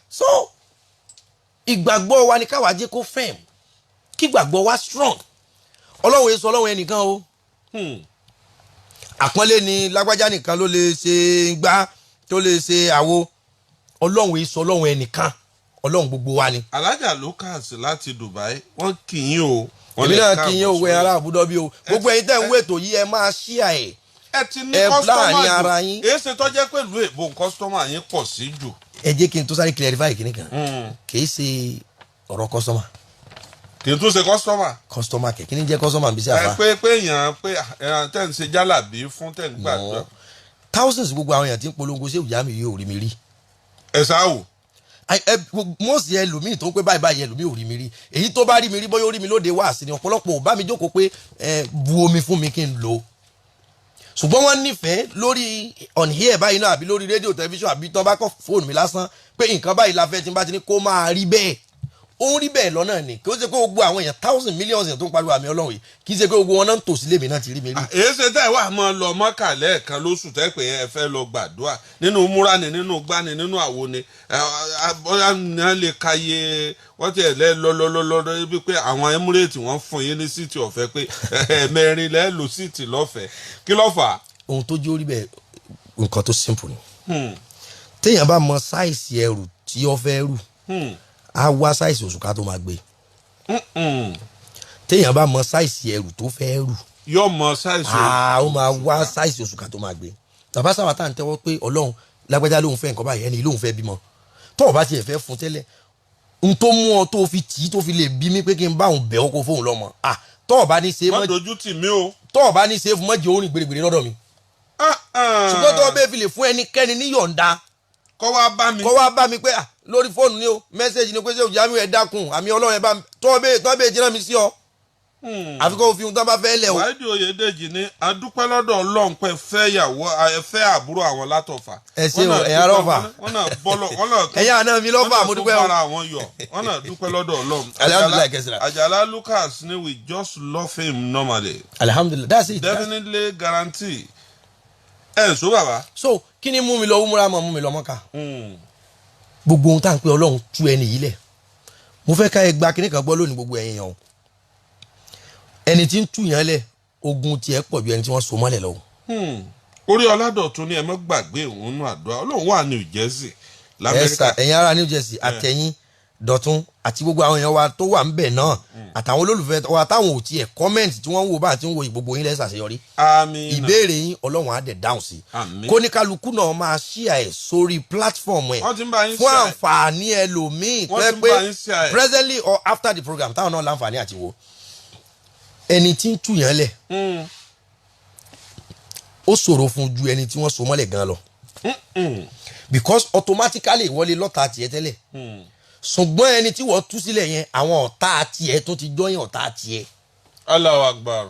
So ìgbàgbọ́ wa ni káwa jẹ́ kó firm, kí ìgbàgbọ́ wa strong. Ọlọ́run èso Ọlọ́run ẹnìkan o. Àpọ́nlé ni lágbájá nìkan ló lè ṣe gbá tó lè ṣe àwo. Ọlọ́run èso Ọlọ́run ẹnìkan, Ọlọ́run gbogbo wa ni. Alájà Lucas láti Dubai, wọ́n kì í o. Wọ́n Èmi lè náà káàbọ̀ kí yín o, sórí. Ẹ ará àbúdọ́ bí o, gbogbo ẹ̀yin tẹ́ ń wé ètò yìí, ẹ máa ṣíà ẹ̀. Ẹ ti ní Ẹ customer láàrin jù. ara yín. Èyí ṣe tó jẹ́ pẹ̀lú èbó customer yín pọ̀ sí jù. Ẹ jẹ́ kí n tó sáré clarify kìíní kan. Kì í ṣe ọ̀rọ̀ customer. Kì í tún ṣe customer. Customer kẹ̀, kí ni jẹ́ customer bí sí Ẹ àfa? pé èèyàn pé ẹran tẹ́ ń ṣe jálàbí fún, tẹ́ ń gbàdúrà. Thousands, gbogbo àwọn èèyàn tí ń polongo ṣé ìyá mi yóò rí mi rí. Ẹ sáà wò. Mọ́ọ̀sì ẹlòmíì tó ń pé báyìí báyìí, ẹlòmíì ò rí mi rí. Èyí tó bá rí mi rí, bóyá ó rí mi lóde wá sí ni. Ọ̀pọ̀lọpọ̀ ò bá mi jókòó pé ẹ bu omi fún mi kí n lò ó, ṣùgbọ́n wọ́n nífẹ̀ẹ́ lórí on here báyìí náà, àbí lórí rédíò, tẹlifíṣàn, àbí tán bá kọ́ fóònù mi lásán pé nǹkan báyìí la fẹ́, tí n bá ti ní kó máa rí bẹ́ẹ̀, ó ń rí bẹ́ẹ̀ lọ́nà ni. Kí ó ṣe pé gbogbo àwọn èèyàn, thousand millions èèyàn tó ń pariwo àmì Ọlọ́run yìí, kì í ṣe pé gbogbo wọn náà ń tò sílé mi náà ti rí mi rí. Èyí ṣe tẹ́ ẹ wà máa lọ Mọ́kà lẹ́ẹ̀kan lóṣù, tẹ́ pé ẹ fẹ́ lọ gbàdúrà nínú múra ni, nínú gbá ni, nínú àwo ni, bóyá ní wọ́n lè ka iye wọ́n ti ẹ̀ lẹ́ lọ lọ lọ lọ bí pé àwọn Emirate wọ́n fún yín ní seat ọ̀fẹ́, pé ẹ̀ẹ̀mẹrin lẹ́ lò seat lọ́fẹ̀ẹ́. Kí ló fà á? Ohun tó jẹ́ orí bẹ́ẹ̀, nǹkan tó simple ni. Téèyàn bá mọ size ẹrù tí ó fẹ́ rù, á wá size òṣùká tó máa gbé. Téèyàn bá mọ size ẹrù tó fẹ́ rù, Yóò mọ size. Ó máa wá size òṣùká tó máa gbé. Bàbá sábà tá à ń tẹ́wọ́ pé Ọlọ́run, lágbájá lóun fẹ́ nǹkan báyìí, ẹni lóun fẹ́ bímọ, tó o bá tiẹ̀ fẹ́ fún tẹ́lẹ̀, n tó mú ọ tó fi tì í, tó fi lè bí mi pé kí n bá òun bẹ̀ ọ́ kó fóun lọ́mọ, tó o bá ní ṣe é Má mọ́, dojú tì mí o. tó o bá ní ṣe é fún, mọ́jì orin gbèrègbèrè lọ́dọ̀ mi. Ṣùgbọ́n tó o bẹ́ẹ̀ fi lè fún ẹnikẹ́ni ní yọ̀ǹda Kọ́ wá bá mi. Kọ́ wá bá mi pé lórí fóònù ni o, message ni pé ṣé òjá mi, ẹ̀ dákun, àmì Ọlọ́run, ẹ̀ bá mi tó o bẹ́ẹ̀ jìnnà mi sí ọ, àfi kó o fi ohun tó bá fẹ́ lẹ̀ o. Wáìdì Oyèdèjì ní adúpẹ́ lọ́dọ̀ Ọlọ́run pé fẹ́ yàwó, ẹ fẹ́ àbúrò àwọn látọ̀fà. Ẹ ṣé o, ẹ̀yin ará Ọ̀fà. Wọ́n náà bọ́lọ̀ wọ́n náà tún Ẹ̀yin àná mi lọ́fà, wọ́n náà mo tún dúpẹ́ o. bára àwọn yọ̀, wọ́n náà dúpẹ́ lọ́dọ̀ Ọlọ́run. Alhamdulilayi kẹsìrà. Àjàlá Lucas ní we just love him normally. Alhamdulilayi, that's it. Definitely guarantee. Ẹ ǹ sọ bàbá. So kí ni mú mi lọ umura, mọ̀ mú mi lọ Mọ́kà? Gbogbo ohun tá à ń pè Ọlọ́run tú ẹni yìí lẹ̀, mo fẹ́ ká ẹ gba kíní kan gbọ́ lónìí, gbogbo ẹ̀yin yẹn o. Ẹni tí ń tú yẹn lẹ̀, ogun tiẹ̀ pọ̀ ju ẹni tí wọ́n so mọ́lẹ̀ lọ. Orí Ọládọ̀tún ní ẹ má gbàgbé òun nù àdúrà, Ọlọ́run wà ní Jersey Ẹ sà, lamẹ́ríkà. Ẹ̀yin ará New Jersey, àtẹ̀yìn Dọ̀tún àti gbogbo àwọn èèyàn wa tó wà ń bẹ̀ náà, àtàwọn olólùfẹ́ wa táwọn ò tiẹ̀ comment, tí wọ́n ń wo bá àti ń wo, gbogbo yín lẹ́sà àṣeyọrí. Àmín. Ìbéèrè yín, Ọlọ́run á dẹ̀ dáhùn sí. Àmín. Kó ní kálukú náà máa share ẹ̀ sórí platform ẹ̀ Wọ́n ti ń bá yín fún share ẹ̀. àǹfààní ẹlòmíì tó Wọ́n yẹ ti ń pé bá yín share ẹ̀. presently or after the program táwọn náà láǹfààní àti wo ẹni tí ń tú yẹn lẹ̀. Ó ṣòro fún ju ẹni tí wọ́n so mọ́lẹ̀ gan lọ, because automatically wọlé lọ́ta tiẹ̀ tẹ́lẹ̀, ṣùgbọ́n ẹni tí wọ́n tú sílẹ̀ yẹn, àwọn ọ̀tá tiẹ̀ tó ti jọyìn ọ̀tá tiẹ̀. Allahu Akbar.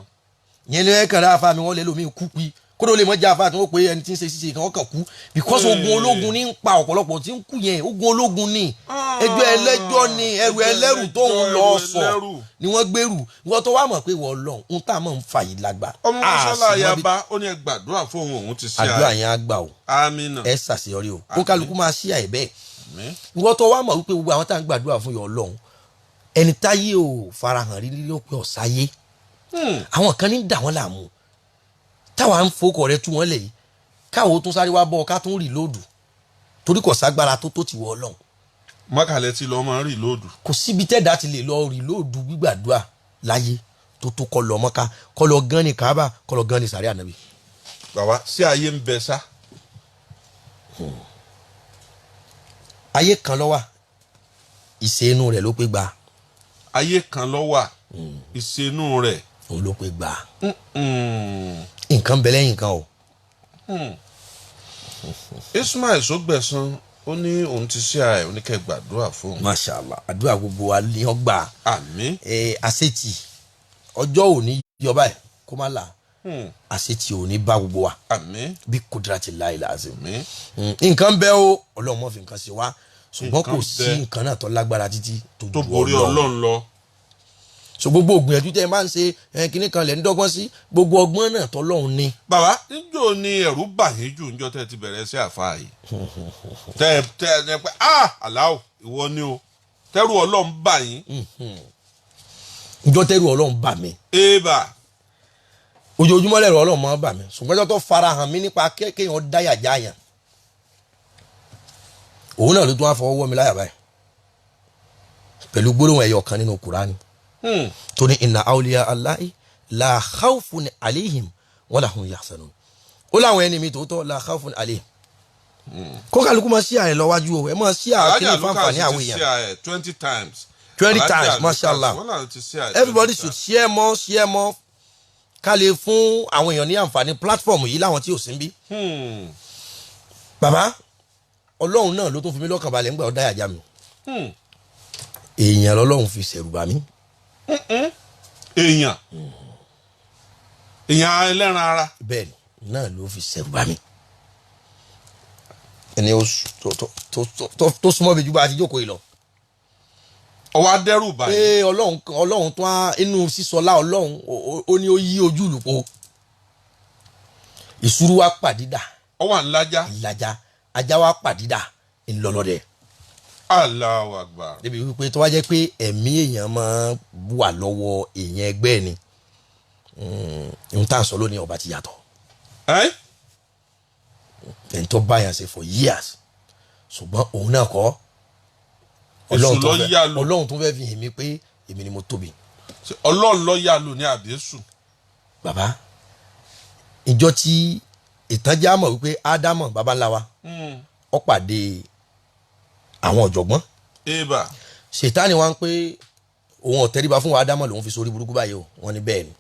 Yẹn ní ẹ̀kan ráfa mi, wọ́n lé lómi kú pi kódó lè mọ jẹ́ àfa tí wọ́n pe ẹni tí ń ṣe ṣíṣe kan, wọ́n kàn kú because ogun ológun ní ń pa ọ̀pọ̀lọpọ̀ tí ń kú yẹn. Ogun ológun ní, ẹjọ́ ẹlẹ́jọ́ ní, ẹrù ẹlẹ́rù tó ń lọ ẹrù sọ ẹlẹ́rù. ni wọ́n gbèrú. Wọ́n tó wá mọ̀ pé wọ́n lọ ń tà mọ̀ ń fà yìí lágbà. Ọmọ mọ́ṣálá Á sì mọ bí- ayaba, ó ní ẹ gbàdúrà fóun, òun ti ṣe. Àdúrà yẹn á gbà o. Amina. Ẹ ṣàṣeyọrí o, kó kálukú máa ṣí àì bẹ́ẹ̀. Àmín. Ìwọ́n tó wá mọ̀ wípé gbogbo àwọn tá à ń gbàdúrà fún yọ Ọlọ́run, ẹni táyé ò farahàn rí ló pé ọ̀sáyé, àwọn kan ní dà wọ́n láàmú táwa ń fokọ̀ rẹ tú wọ́n lẹ̀ yìí. Káwo tún sáré wá bọ́ ọ, ká tún reload, torí kò ságbára tó ti wọ Ọlọ́run. Mọ́kàlẹ́ tí lọ́ọ́ máa ń reload. Kò síbi tẹ́dá ti lè lọ reload gbígbàdúrà láyé tó kọ́ lọ Mọ́ká, kọ́ lọ gán ní Kaaba, kọ́ lọ gán ní sàrí ànábì. Bàbá, sí ayé ń bẹ sá? Ayé kan ló wà, ìṣe inú rẹ̀ ló pé gba. Ayé kan ló wà, ìṣenú rẹ̀. Òun ló pé gba. Nǹkan bẹ lẹ́yìn nǹkan o. Ismail Sọgbẹ̀sán, ó ní òun ti ṣe àì oníkẹ́ gbàdúrà fún un. Masha Allah, àdúrà gbogbo wa ní ọgbà. Àmín. Àṣetì ọjọ́ òní yọ báyìí kó má là, àṣetì òní bá gbogbo wa. Àmín. Bí kudrati láì láàzìm. Àmín. Nǹkan bẹ o, Ọlọ́run mọ̀ fi nǹkan ṣe wá, ṣùgbọ́n kò Nǹkan sí bẹ. nǹkan náà tó lágbára títí tó tó ju borí Ọlọ́run. Ọlọ́run lọ. So gbogbo ògbìyànjú tẹ́ ẹ máa ń ṣe, kinní kan lẹ̀ ń dọ́gbọ́n sí, gbogbo ọgbọ́n náà tọ́lọ́run ní. Bàbá, níjọ́ ni ẹ̀rù bà yín jù níjọ́ tẹ́ ẹ ti bẹ̀rẹ̀ sí àfa yìí, tẹ́ ẹ tẹ́ ẹ pé, ah, aláwọ̀ ìwọ ni o, tẹ́rù Ọlọ́run bà yín? Ìjọ tẹ́rù Ọlọ́run bà mí? Ébà. Ojoojúmọ́ lẹ́rù Ọlọ́run máa ń bà mí, ṣùgbọ́n ọjọ́ tó fara hàn mí nípa kéèyàn dáyà jáyàn, òun náà ló tún wá fọwọ́ wọ́ mi láyà báyìí pẹ̀lú gbólóhùn ẹyọ kan nínú Kùránì tó ní inna awliya Allahi la khawfun alayhim wala hum yahzanun. Ó láwọn ẹni mi tòótọ́, la khawfun alayhim. Kó kálukú máa ṣí àyè lọ́wájú o, ẹ máa ṣí àkíní fáǹfààní àwọn èèyàn. 20 times. 20 times, mashallah. Everybody should share more, share more, ká lè fún àwọn èèyàn ní àǹfààní platform yìí láwọn tí ò sí ń bí. Bàbá, Ọlọ́run náà ló tún fi mí lọ́kàn balẹ̀ ńgbà ó dáyà já mi. Èèyàn lọ́lọ́run fi ṣẹ̀rù bà mí. Èèyàn, èèyàn ẹlẹ́ran ara. Bẹ́ẹ̀ ni, náà ló fi ṣẹ̀rù bà mí. Ẹni tó súnmọ́ mi ju bá a ti jókòó yìí lọ. Ọwọ́ adẹ́rù báyìí. Pé Ọlọ́run, Ọlọ́run tó á inú sísọlá Ọlọ́run, ó ní ó yí ojú ìlú po, ìṣúrú wa pàdídà. Ọwọ́ àńlájá. Ìlàjà ajá wa pàdídà ńlọlọdẹ. Allahu Akbar. Débi wípé tó wá jẹ́ pé ẹ̀mí èèyàn máa wà lọ́wọ́ èèyàn ẹgbẹ́ ni, ohun tá à ń sọ lónìí ọba ti yàtọ̀. Ẹ́. Ẹni tó báyàn ṣe for years, ṣùgbọ́n òun náà kọ́ Èṣù Ọlọ́run tó ló fẹ́ yá lò. Ọlọ́run tó fẹ́ fi hàn mí pé èmi ni mo tóbi. Ọlọ́run ló yá lò ní àbíyèsù? Bàbá, ìjọ tí ìtànjá mọ̀ wípé Ádámọ̀ baba ńlá wa, ó pàdé àwọn ọ̀jọ̀gbọ́n. Ébà. Ṣètánì wa ń pé òun ọ̀tẹ́ríba fún wa Ádámọ̀ lòun fi sórí burúkú báyìí o. Wọ́n ní bẹ́ẹ̀ ni.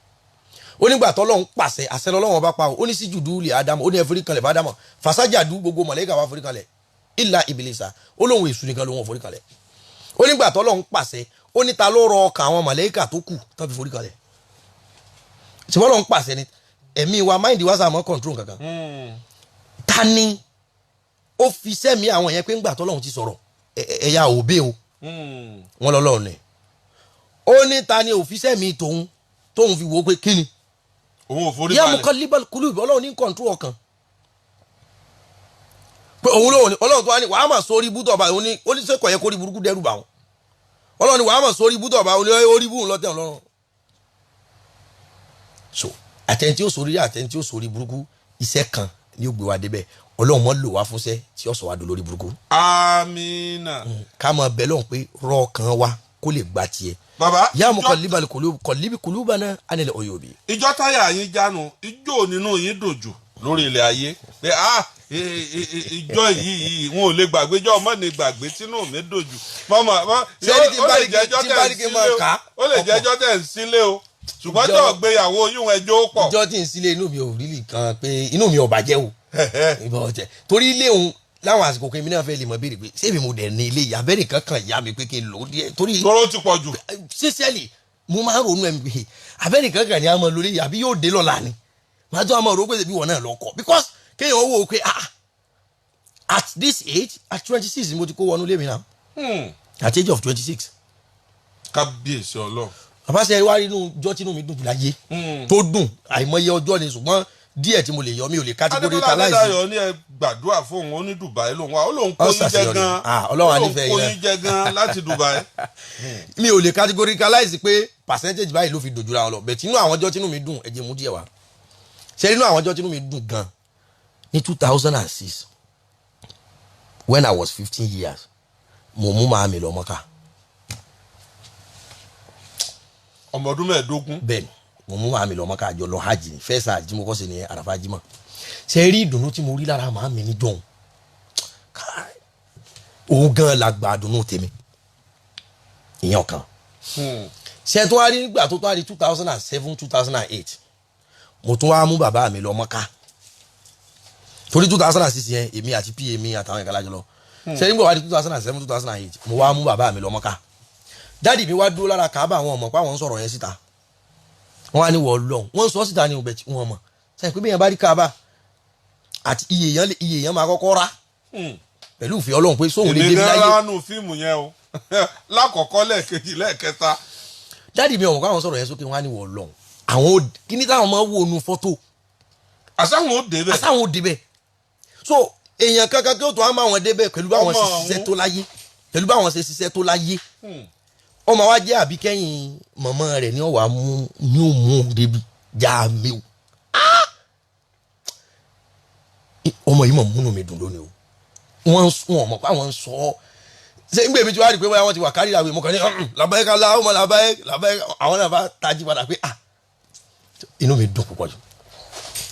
Ó nígbà tọ́lọ́run pàṣẹ, àṣẹ lọ́lọ́run bá pa o, ó ní síjùdú lè Ádámọ̀, ó ní ẹ forí kanlẹ̀ fún Ádámọ̀. Fàṣájàdú, gbogbo mọ̀lẹ́kà wa forí kanlẹ̀, ìlà ìbìlẹ̀sà, ó lóun èṣù nìkan lòun ò forí kanlẹ̀. Ó nígbà tọ́lọ́run pàṣẹ, ó ní ta ló rọ ọkàn àwọn mọ̀lẹ́kà tó kù tán fi forí kanlẹ̀? Ṣùgbọ́n Ọlọ́run pàṣẹ ni, ẹ̀mí wa, mind wa sàmọ́ control kankan. Ta ni ó fi sẹ́mi àwọn yẹn pé ńgbà tọ́lọ́run ti sọ̀rọ̀, ẹ̀yà òbí o? Wọn lọ́lọ́run ni. Ó ní ta ni òfin sẹ́mi tòun tóun fi wò ó pé kí ni? Òun ò forí yá balẹ̀. Muqallibal qulub, Ọlọ́run ní control ọkàn, pé òun lóun ni Ọlọ́run tó wá ní wàá mà sórí ibùdó ọba. Òun ní ó ní sẹ́kọ̀ọ́ yẹ kó rí burúkú dẹ́rù bà wọn. Ọlọ́run ní wàá mà sórí ibùdó ọba, òun ní orí ibùdó lọ́tẹ̀ Ọlọ́run. So àtẹni tí ó sórí, àtẹni tí ó sórí burúkú, iṣẹ́ kan ni ó gbé wa débẹ̀. Ọlọ́run mọ́ lò wá fúnṣẹ́ tí ó sọ wá dolórí burúkú. Amina. Ká máa bẹ lọ́hùn pé rọ ọkàn wa kó lè gba tiẹ̀. Bàbá. Ya muqallibal qulub, qallib qulubana anil uyubi. Ìjọ táyà yín jánu, ìjọ nínú yín dòjò lórí ilẹ̀ ayé pé ah, ìjọ yìí wọn ò lè gbàgbé, ìjọ ọmọ ní gbàgbé tínú mi dòjò mọ́mọ́ mọ́. Ṣé ẹni tí ó bá lè ní jẹ́ ẹjọ́ tí tẹ̀ bá ń ní kí n sílé máa o, kà á, ó lè jẹ́ ọ̀pọ̀. ẹjọ́ tẹ̀ ń sílé o, ṣùgbọ́n jọ gbéyàwó yín ẹjọ́ ó pọ̀. Ìjọ tí ń sílé, inú mi ò rí kan pé inú mi ò bàjẹ́ o. Ìbọn ọ̀tẹ̀ torí ilé òun láwọn àsìkò kan, èmi náà fẹ́ lè mọ béèrè pé ṣé èmi mo dẹ̀ ní ilé yìí, abẹ́rẹ́ kankan ìyá mi pé kí n lò ó díẹ̀ torí Tóró ti pọ̀ jù. Sincerely, mo máa ń ronú ẹ̀mí pé abẹ́rẹ́ kankan ni a mọ̀ lórí yìí, àbí yóò dé lọ́la ni màá tó a mọ̀ rò pé ṣèbí wọn náà lọ kọ́, because kéèyàn wò ó pé ah, at this age, at 26 mo ti kó wọnú ilé mi náà, at age of 26. Kábíyèsí Ọlọ́run. Bàbá, ṣe wá rí inú ọjọ́ tínú mi dùn jù láyé tó dùn, àìmọye ọjọ́ ni, ṣùgbọ́n díẹ̀ tí mo lè yọ, mi ò lè categorize. Adébọ́lá Adédayọ̀ ní ẹ gbàdúrà fóun, ó ní Dubai lòun wà, ó lòun kó Ó yín jẹ ṣàṣeyọrí. gan. Ah, Ọlọ́run á Ó lòun nífẹ̀ẹ́ kó yín. yín jẹ gan láti Dubai. Mi ò lè categoricalize pé percentage báyìí ló fi dòjúra wọn lọ, bẹ́ẹ̀ tínú àwọn ọjọ́ tínú mi dùn, ẹ jẹ́ mú díẹ̀ wá. Ṣe nínú àwọn ọjọ́ tínú mi dùn gan Ní 2006, when I was 15 years, mo mú màámi lọ Mọ́kà. Ọmọ ọdún 15. Bẹ́ẹ̀ni, mo mú màámi lọ Mọ́kà, àjọ lọ hajj ní first hajj tí mo kọ́ sí ní Àràfà jimá. Ṣe rí ìdùnnú tí mo rí lára màámi ní jọ̀hún? Káì, òun gan la gba àdùnnú tèmi, ìyẹn ọ̀kan. Ṣe tó wá rí nígbà tó tó wá di 2007, 2008, mo tún wá mú bàbá mi lọ Mọ́kà, torí 2006 yẹn, èmi àti pa mi àtàwọn ìkàlà jọ lọ. Ṣe nígbà wá di 2007, 2008, mo wá mú bàbá mi lọ Mọ́kà. Daddy mi wá dúró lára Káàbà, àwọn ọmọ pé àwọn ń sọ̀rọ̀ yẹn síta. Wọ́n á ní wọ́n lọ, wọ́n ń sọ síta ní ọbẹ̀ tí wọ́n mọ̀ sẹ́yìn pé bí yẹn bá rí Káàbà àti iye èèyàn máa kọ́kọ́ rá pẹ̀lú ìfẹ́ Ọlọ́run pé sóhun lè Èmi débi gan láyé. lánàá fíìmù yẹn o, lákọ̀ọ́kọ́, lẹ́ẹ̀kejì, lẹ́ẹ̀kẹta. Daddy mi ọ̀mọ̀ káwọn sọ̀rọ̀ yẹn sókè, wọ́n á ní wọ́n lọ, àwọn kíní táwọn máa ń wò nu fọ́tò. Àsáwọn ò débẹ̀. Àsáwọn ò débẹ̀. So èèyàn kankan kí ó tó á máa wọn débẹ̀ pẹ̀lú báwọn ṣe Ọmọ ṣiṣẹ́ ọ̀hún. tó láyé, pẹ̀lú báwọn ṣe ṣiṣẹ́ tó láyé. Ọmọ wa jẹ́ àbíkẹ́yìn mọ̀mọ́ rẹ̀ ní ọ̀wà mú ní òmù débi já mi o. Ah! Ọmọ yìí mọ̀ múnú mi dùn lónìí o. Wọ́n ń sún ọmọ pé àwọn ń sọ ọ́. Ṣé ń gbé mi tí wàá rí i pé bóyá wọ́n ti wà kárí àwọn ìmọ̀kàn ní làbáyé láwọn ọmọ làbáyé làbáyé, àwọn náà bá tají padà pé ah, inú mi dùn púpọ̀ jù.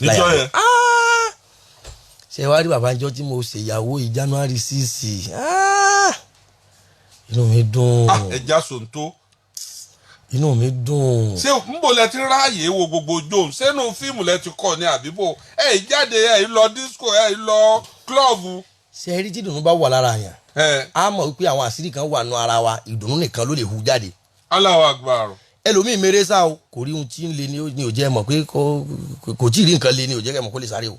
Níjọ́ yẹn. Ah! Ṣe wá rí bàbá njọ́ tí mo ṣèyàwó yìí, January 6, ah! Inú mi dùn. Ah, ẹja sòǹtó. Inú mi dùn. Ṣé nbọ lẹ ti ráàyè wo gbogbo jóun? Sẹ́nu fíìmù lẹ ti kọ́ ni àbíbò ẹ ì jáde, ẹ ì lọ disco, ẹ ì lọ club? Ṣe rí, tí ìdùnnú bá wà lára yàn, Ẹ á mọ̀ wípé àwọn àṣírí kan wà nù ara wa, ìdùnnú nìkan ló lè hu jáde. Allahu Akbar. Ẹlòmíì mèrè sá o, kò rí ohun tí ń le ní ò jẹ́ mọ̀ pé kò tí ì rí nǹkan le ní ò jẹ́ kẹ́ mọ̀ kó lè sáré o.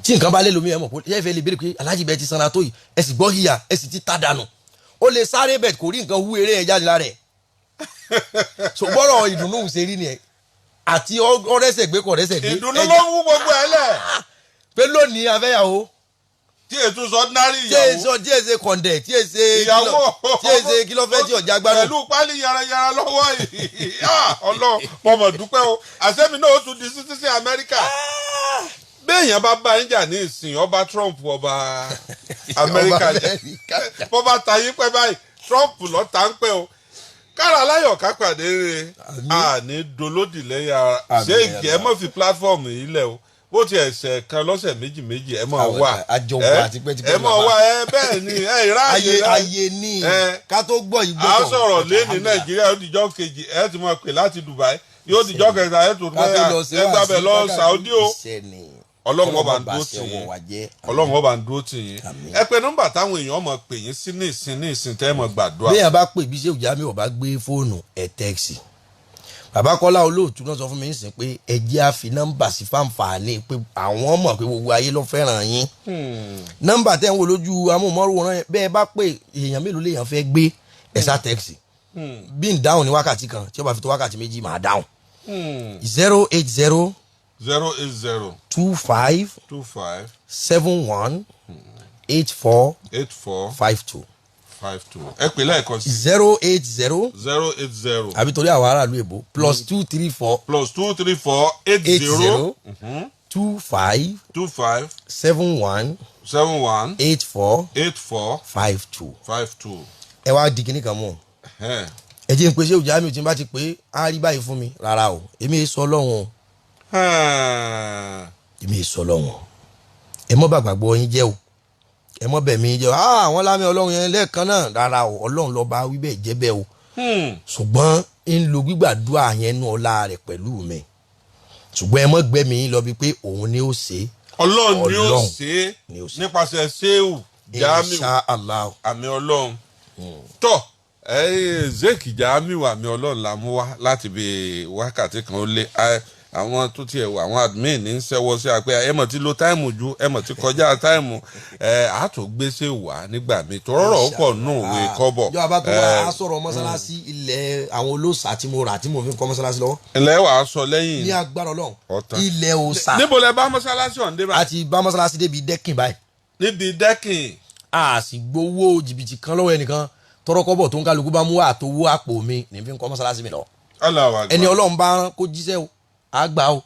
Tí nǹkan bá lé lómi, ẹ mọ̀ kó ẹ fẹ́ lè béèrè pé aláàjì bẹ́ẹ̀ ti sanra tó yìí, ẹ sì gbọ́ hìyà, ẹ sì ti ta dànù. Ó lè sáré bẹ́ẹ̀, kò rí nǹkan hu eré yẹn jáde lára ẹ̀. So gbọ́dọ̀ ìdùnnú ṣe rí nìyẹn àti ọ̀rẹ́sẹ̀ gbé kọ̀ ọ̀rẹ́sẹ̀ gbé. Ìdùnnú ló ń wú gbogbo ẹ lẹ. Pé lónìí afẹ́yàwó. Tí ètò sọ ordinary Tí ìyàwó. èso, tí èsè kọ̀ǹdẹ̀, tí èsè Ìyàwó. tí èsè kí ló fẹ́ tí ọ̀já gbádùn. Pẹ̀lú pálí yarayara lọ́wọ́ yìí. Ah, Ọlọ́run, mo mọ̀ dúpẹ́ o. Àṣẹ́mi náà ó tún di citizen Amẹ́ríkà. Béèyàn bá bá yín jà ní ìsìn, ọba Trump, ọba Amẹ́ríkà Ọba jẹ́ Amẹ́ríkà jà. Bọ́ bá ta yín pẹ́ báyìí, Trump lọ́ ta ń pẹ́ o. Kára láyọ̀ ká pàdé rere. Àmín. Àní dolódì lẹ́yìn ara. Àmín. Ṣé ìkẹ́ ẹ mọ̀ fi platform yìí lẹ̀ o, bó ti ẹ̀sẹ̀ kan lọ́sẹ̀ méjì méjì, ẹ mọ̀ Àwọn wá. àjọ wà tipẹ́tipẹ́ Ẹ mọ̀ bàbá. wá ẹ, bẹ́ẹ̀ ni ẹ ìráàyè. Ayé ayé ní ká tó gbọ́ yìí À gbọ́tọ̀. ń sọ̀rọ̀ lẹ́ni Nàìjíríà, ó dìjọ́ kejì ẹ ti máa pè láti Dubai, yóò dìjọ́ kẹta ẹ tó Ká tó lọ sí ẹ gbàbẹ̀ lọ Saudi o. Iṣẹ́ ni. Ọlọ́run ọba ń dúró tì ṣe yín. ọwọ́ wa jẹ́. Ọlọ́run ọba ń dúró tì yín. Àmín. Ẹ pé nọ́mbà táwọn èèyàn mọ̀ pè yín sí ní ìsìn, ní ìsìn tẹ́ ẹ mọ̀ gbàdúrà. Béèyàn bá pè bí ṣé òjá mi ò bá gbé fóònù, ẹ̀ text. Bàbá Kọ́lá Olóòtú náà sọ fún mi ń sìn pé ẹ jẹ́ á fi nọ́mbà sí fáǹfààní pé àwọn mọ̀ pé gbogbo ayé ló fẹ́ràn yín. Nọ́mbà tẹ́ ń wo lójú amóhùnmáwòrán yẹn, bẹ́ẹ̀ bá pè, èèyàn mélòó lèèyàn fẹ́ gbé? Ẹ̀ sá text. Bí n dáhùn ní wákàtí kan, tí ó bá fi tó wákàtí 2, màá dáhùn. 080 080 25 25 71 84 84 52. 52. Ẹ pè lẹ́ẹ̀kan sí. 080 080 àbí torí àwọn aráàlú èbó, +234 +234 80 80 25 25 71 71 84 84 52. 52. Ẹ wá di kinní kan mú o. Ẹ jẹ́ n pé ṣé òjá mi ò tí n bá ti pé á rí báyìí fún mi. Rárá o, èmi yìí sọ Ọlọ́run o. Èmi yìí sọ Ọlọ́run o. Ẹ mọ́ bàgbàgbọ́ yín jẹ́ o, ẹ mọ́ bẹ̀mí yín jẹ́ o. Ah, àwọn lámì Ọlọ́run yẹn lẹ́ẹ̀kan náà. Rárá o, Ọlọ́run lọ́ba wí bẹ́ẹ̀ jẹ́ bẹ́ẹ̀ o. Ṣùgbọ́n ń lo gbígbàdúrà yẹn nú ọlá rẹ̀ pẹ̀lú mi, ṣùgbọ́n ẹ mọ́ gbẹ́mí yín lọ bí pé òun ni ó ṣe é. Ọlọ́run ni ó Ọlọ́run ṣe é ni ó ṣe é. Nípasẹ̀ Ṣéwù Jamiu. Insha Allah. Àmì Ọlọ́run tọ́ ẹ. Zeki Jamiu, àmì Ọlọ́run la mú wá láti bí wákàtí kan ó lé. Àwọn tó tiẹ̀ wà, àwọn admin ní ń ṣẹ́wọ́ sí àpẹ́, ẹ mọ̀ tí lo time ju, ẹ mọ̀ tí kọjá time. Ẹ á tó gbèsè wá nígbà míì tó rọrọ̀ pọ̀ nù òwe kọ́bọ̀. Ìjọba bá tó wá á sọ̀rọ̀ mọ́sálásí, ilẹ̀ àwọn olóòṣà tí mo rà tí mo fi ń kọ́ mọ́sálásí lọ́wọ́. Ilẹ̀ wàá sọ lẹ́yìn. Ní agbára Ọlọ́run. Ọ̀tán. Ilẹ̀ òòṣà. Níbo lẹ bá mọ́sálásí ọ̀hún dé báyìí? A ti bá mọ́sálásí débi dẹ́kìn báyìí. Níbi dẹ́kìn. A sì gbowó jìbìtì kan lọ́wọ́ ẹnìkan. Tọrọkọ́bọ̀ tó ń kálukú bá mú wá àtowó àpò mi ní fi ń kọ́ mọ́sálásí mi lọ. Allahu Akbar. Ẹni Ọlọ́run bá rán kó jíṣẹ́ o, á gbà o.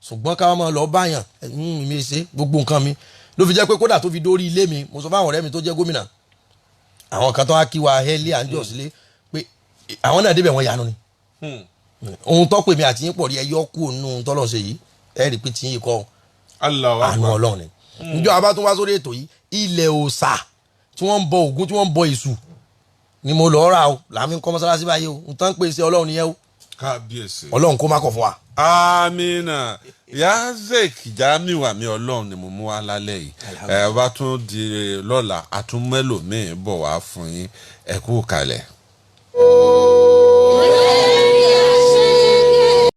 Ṣùgbọ́n ká máa lọ báyàn mi ṣe gbogbo nǹkan mi ló fi jẹ́ pé kódà tó fi dórí ilé mi, mo sọ fáwọn ọ̀rẹ́ mi tó jẹ́ gómìnà, àwọn kan tó wá kí wa hẹ́lí à ń jọ sílé, pé àwọn náà débẹ̀, wọ́n yanu ni. Ohun tó pè mí àti yín pọ̀ rí, ẹ yọ kú nínú tọ́lọ̀ ṣe yìí, ẹ rí i pé tí yín kọ́ Allahu àánú Akbar. Ọlọ́run ni. Njọ́ abá tún wá sórí ètò yìí, ilẹ̀ òòṣà tí wọ́n ń bọ Ògún, tí wọ́n ń bọ Èṣù ni mo lọ́ọ́ rà o, làmí ń kọ́ mọ́sálásí báyìí o. N tán pè sí Ọlọ́run nìyẹn o. Kábíyèsí. Ọlọ́run kó má kọ̀ fún wa. Amina Yazek Jamiu, àmì Ọlọ́run ni mo mú wá lálẹ́ yìí. Ẹ bá tún di lọ́la, àtúnmẹ́lòmíì bọ̀ wá fún yín. Ẹ kú kalẹ̀. Ooo.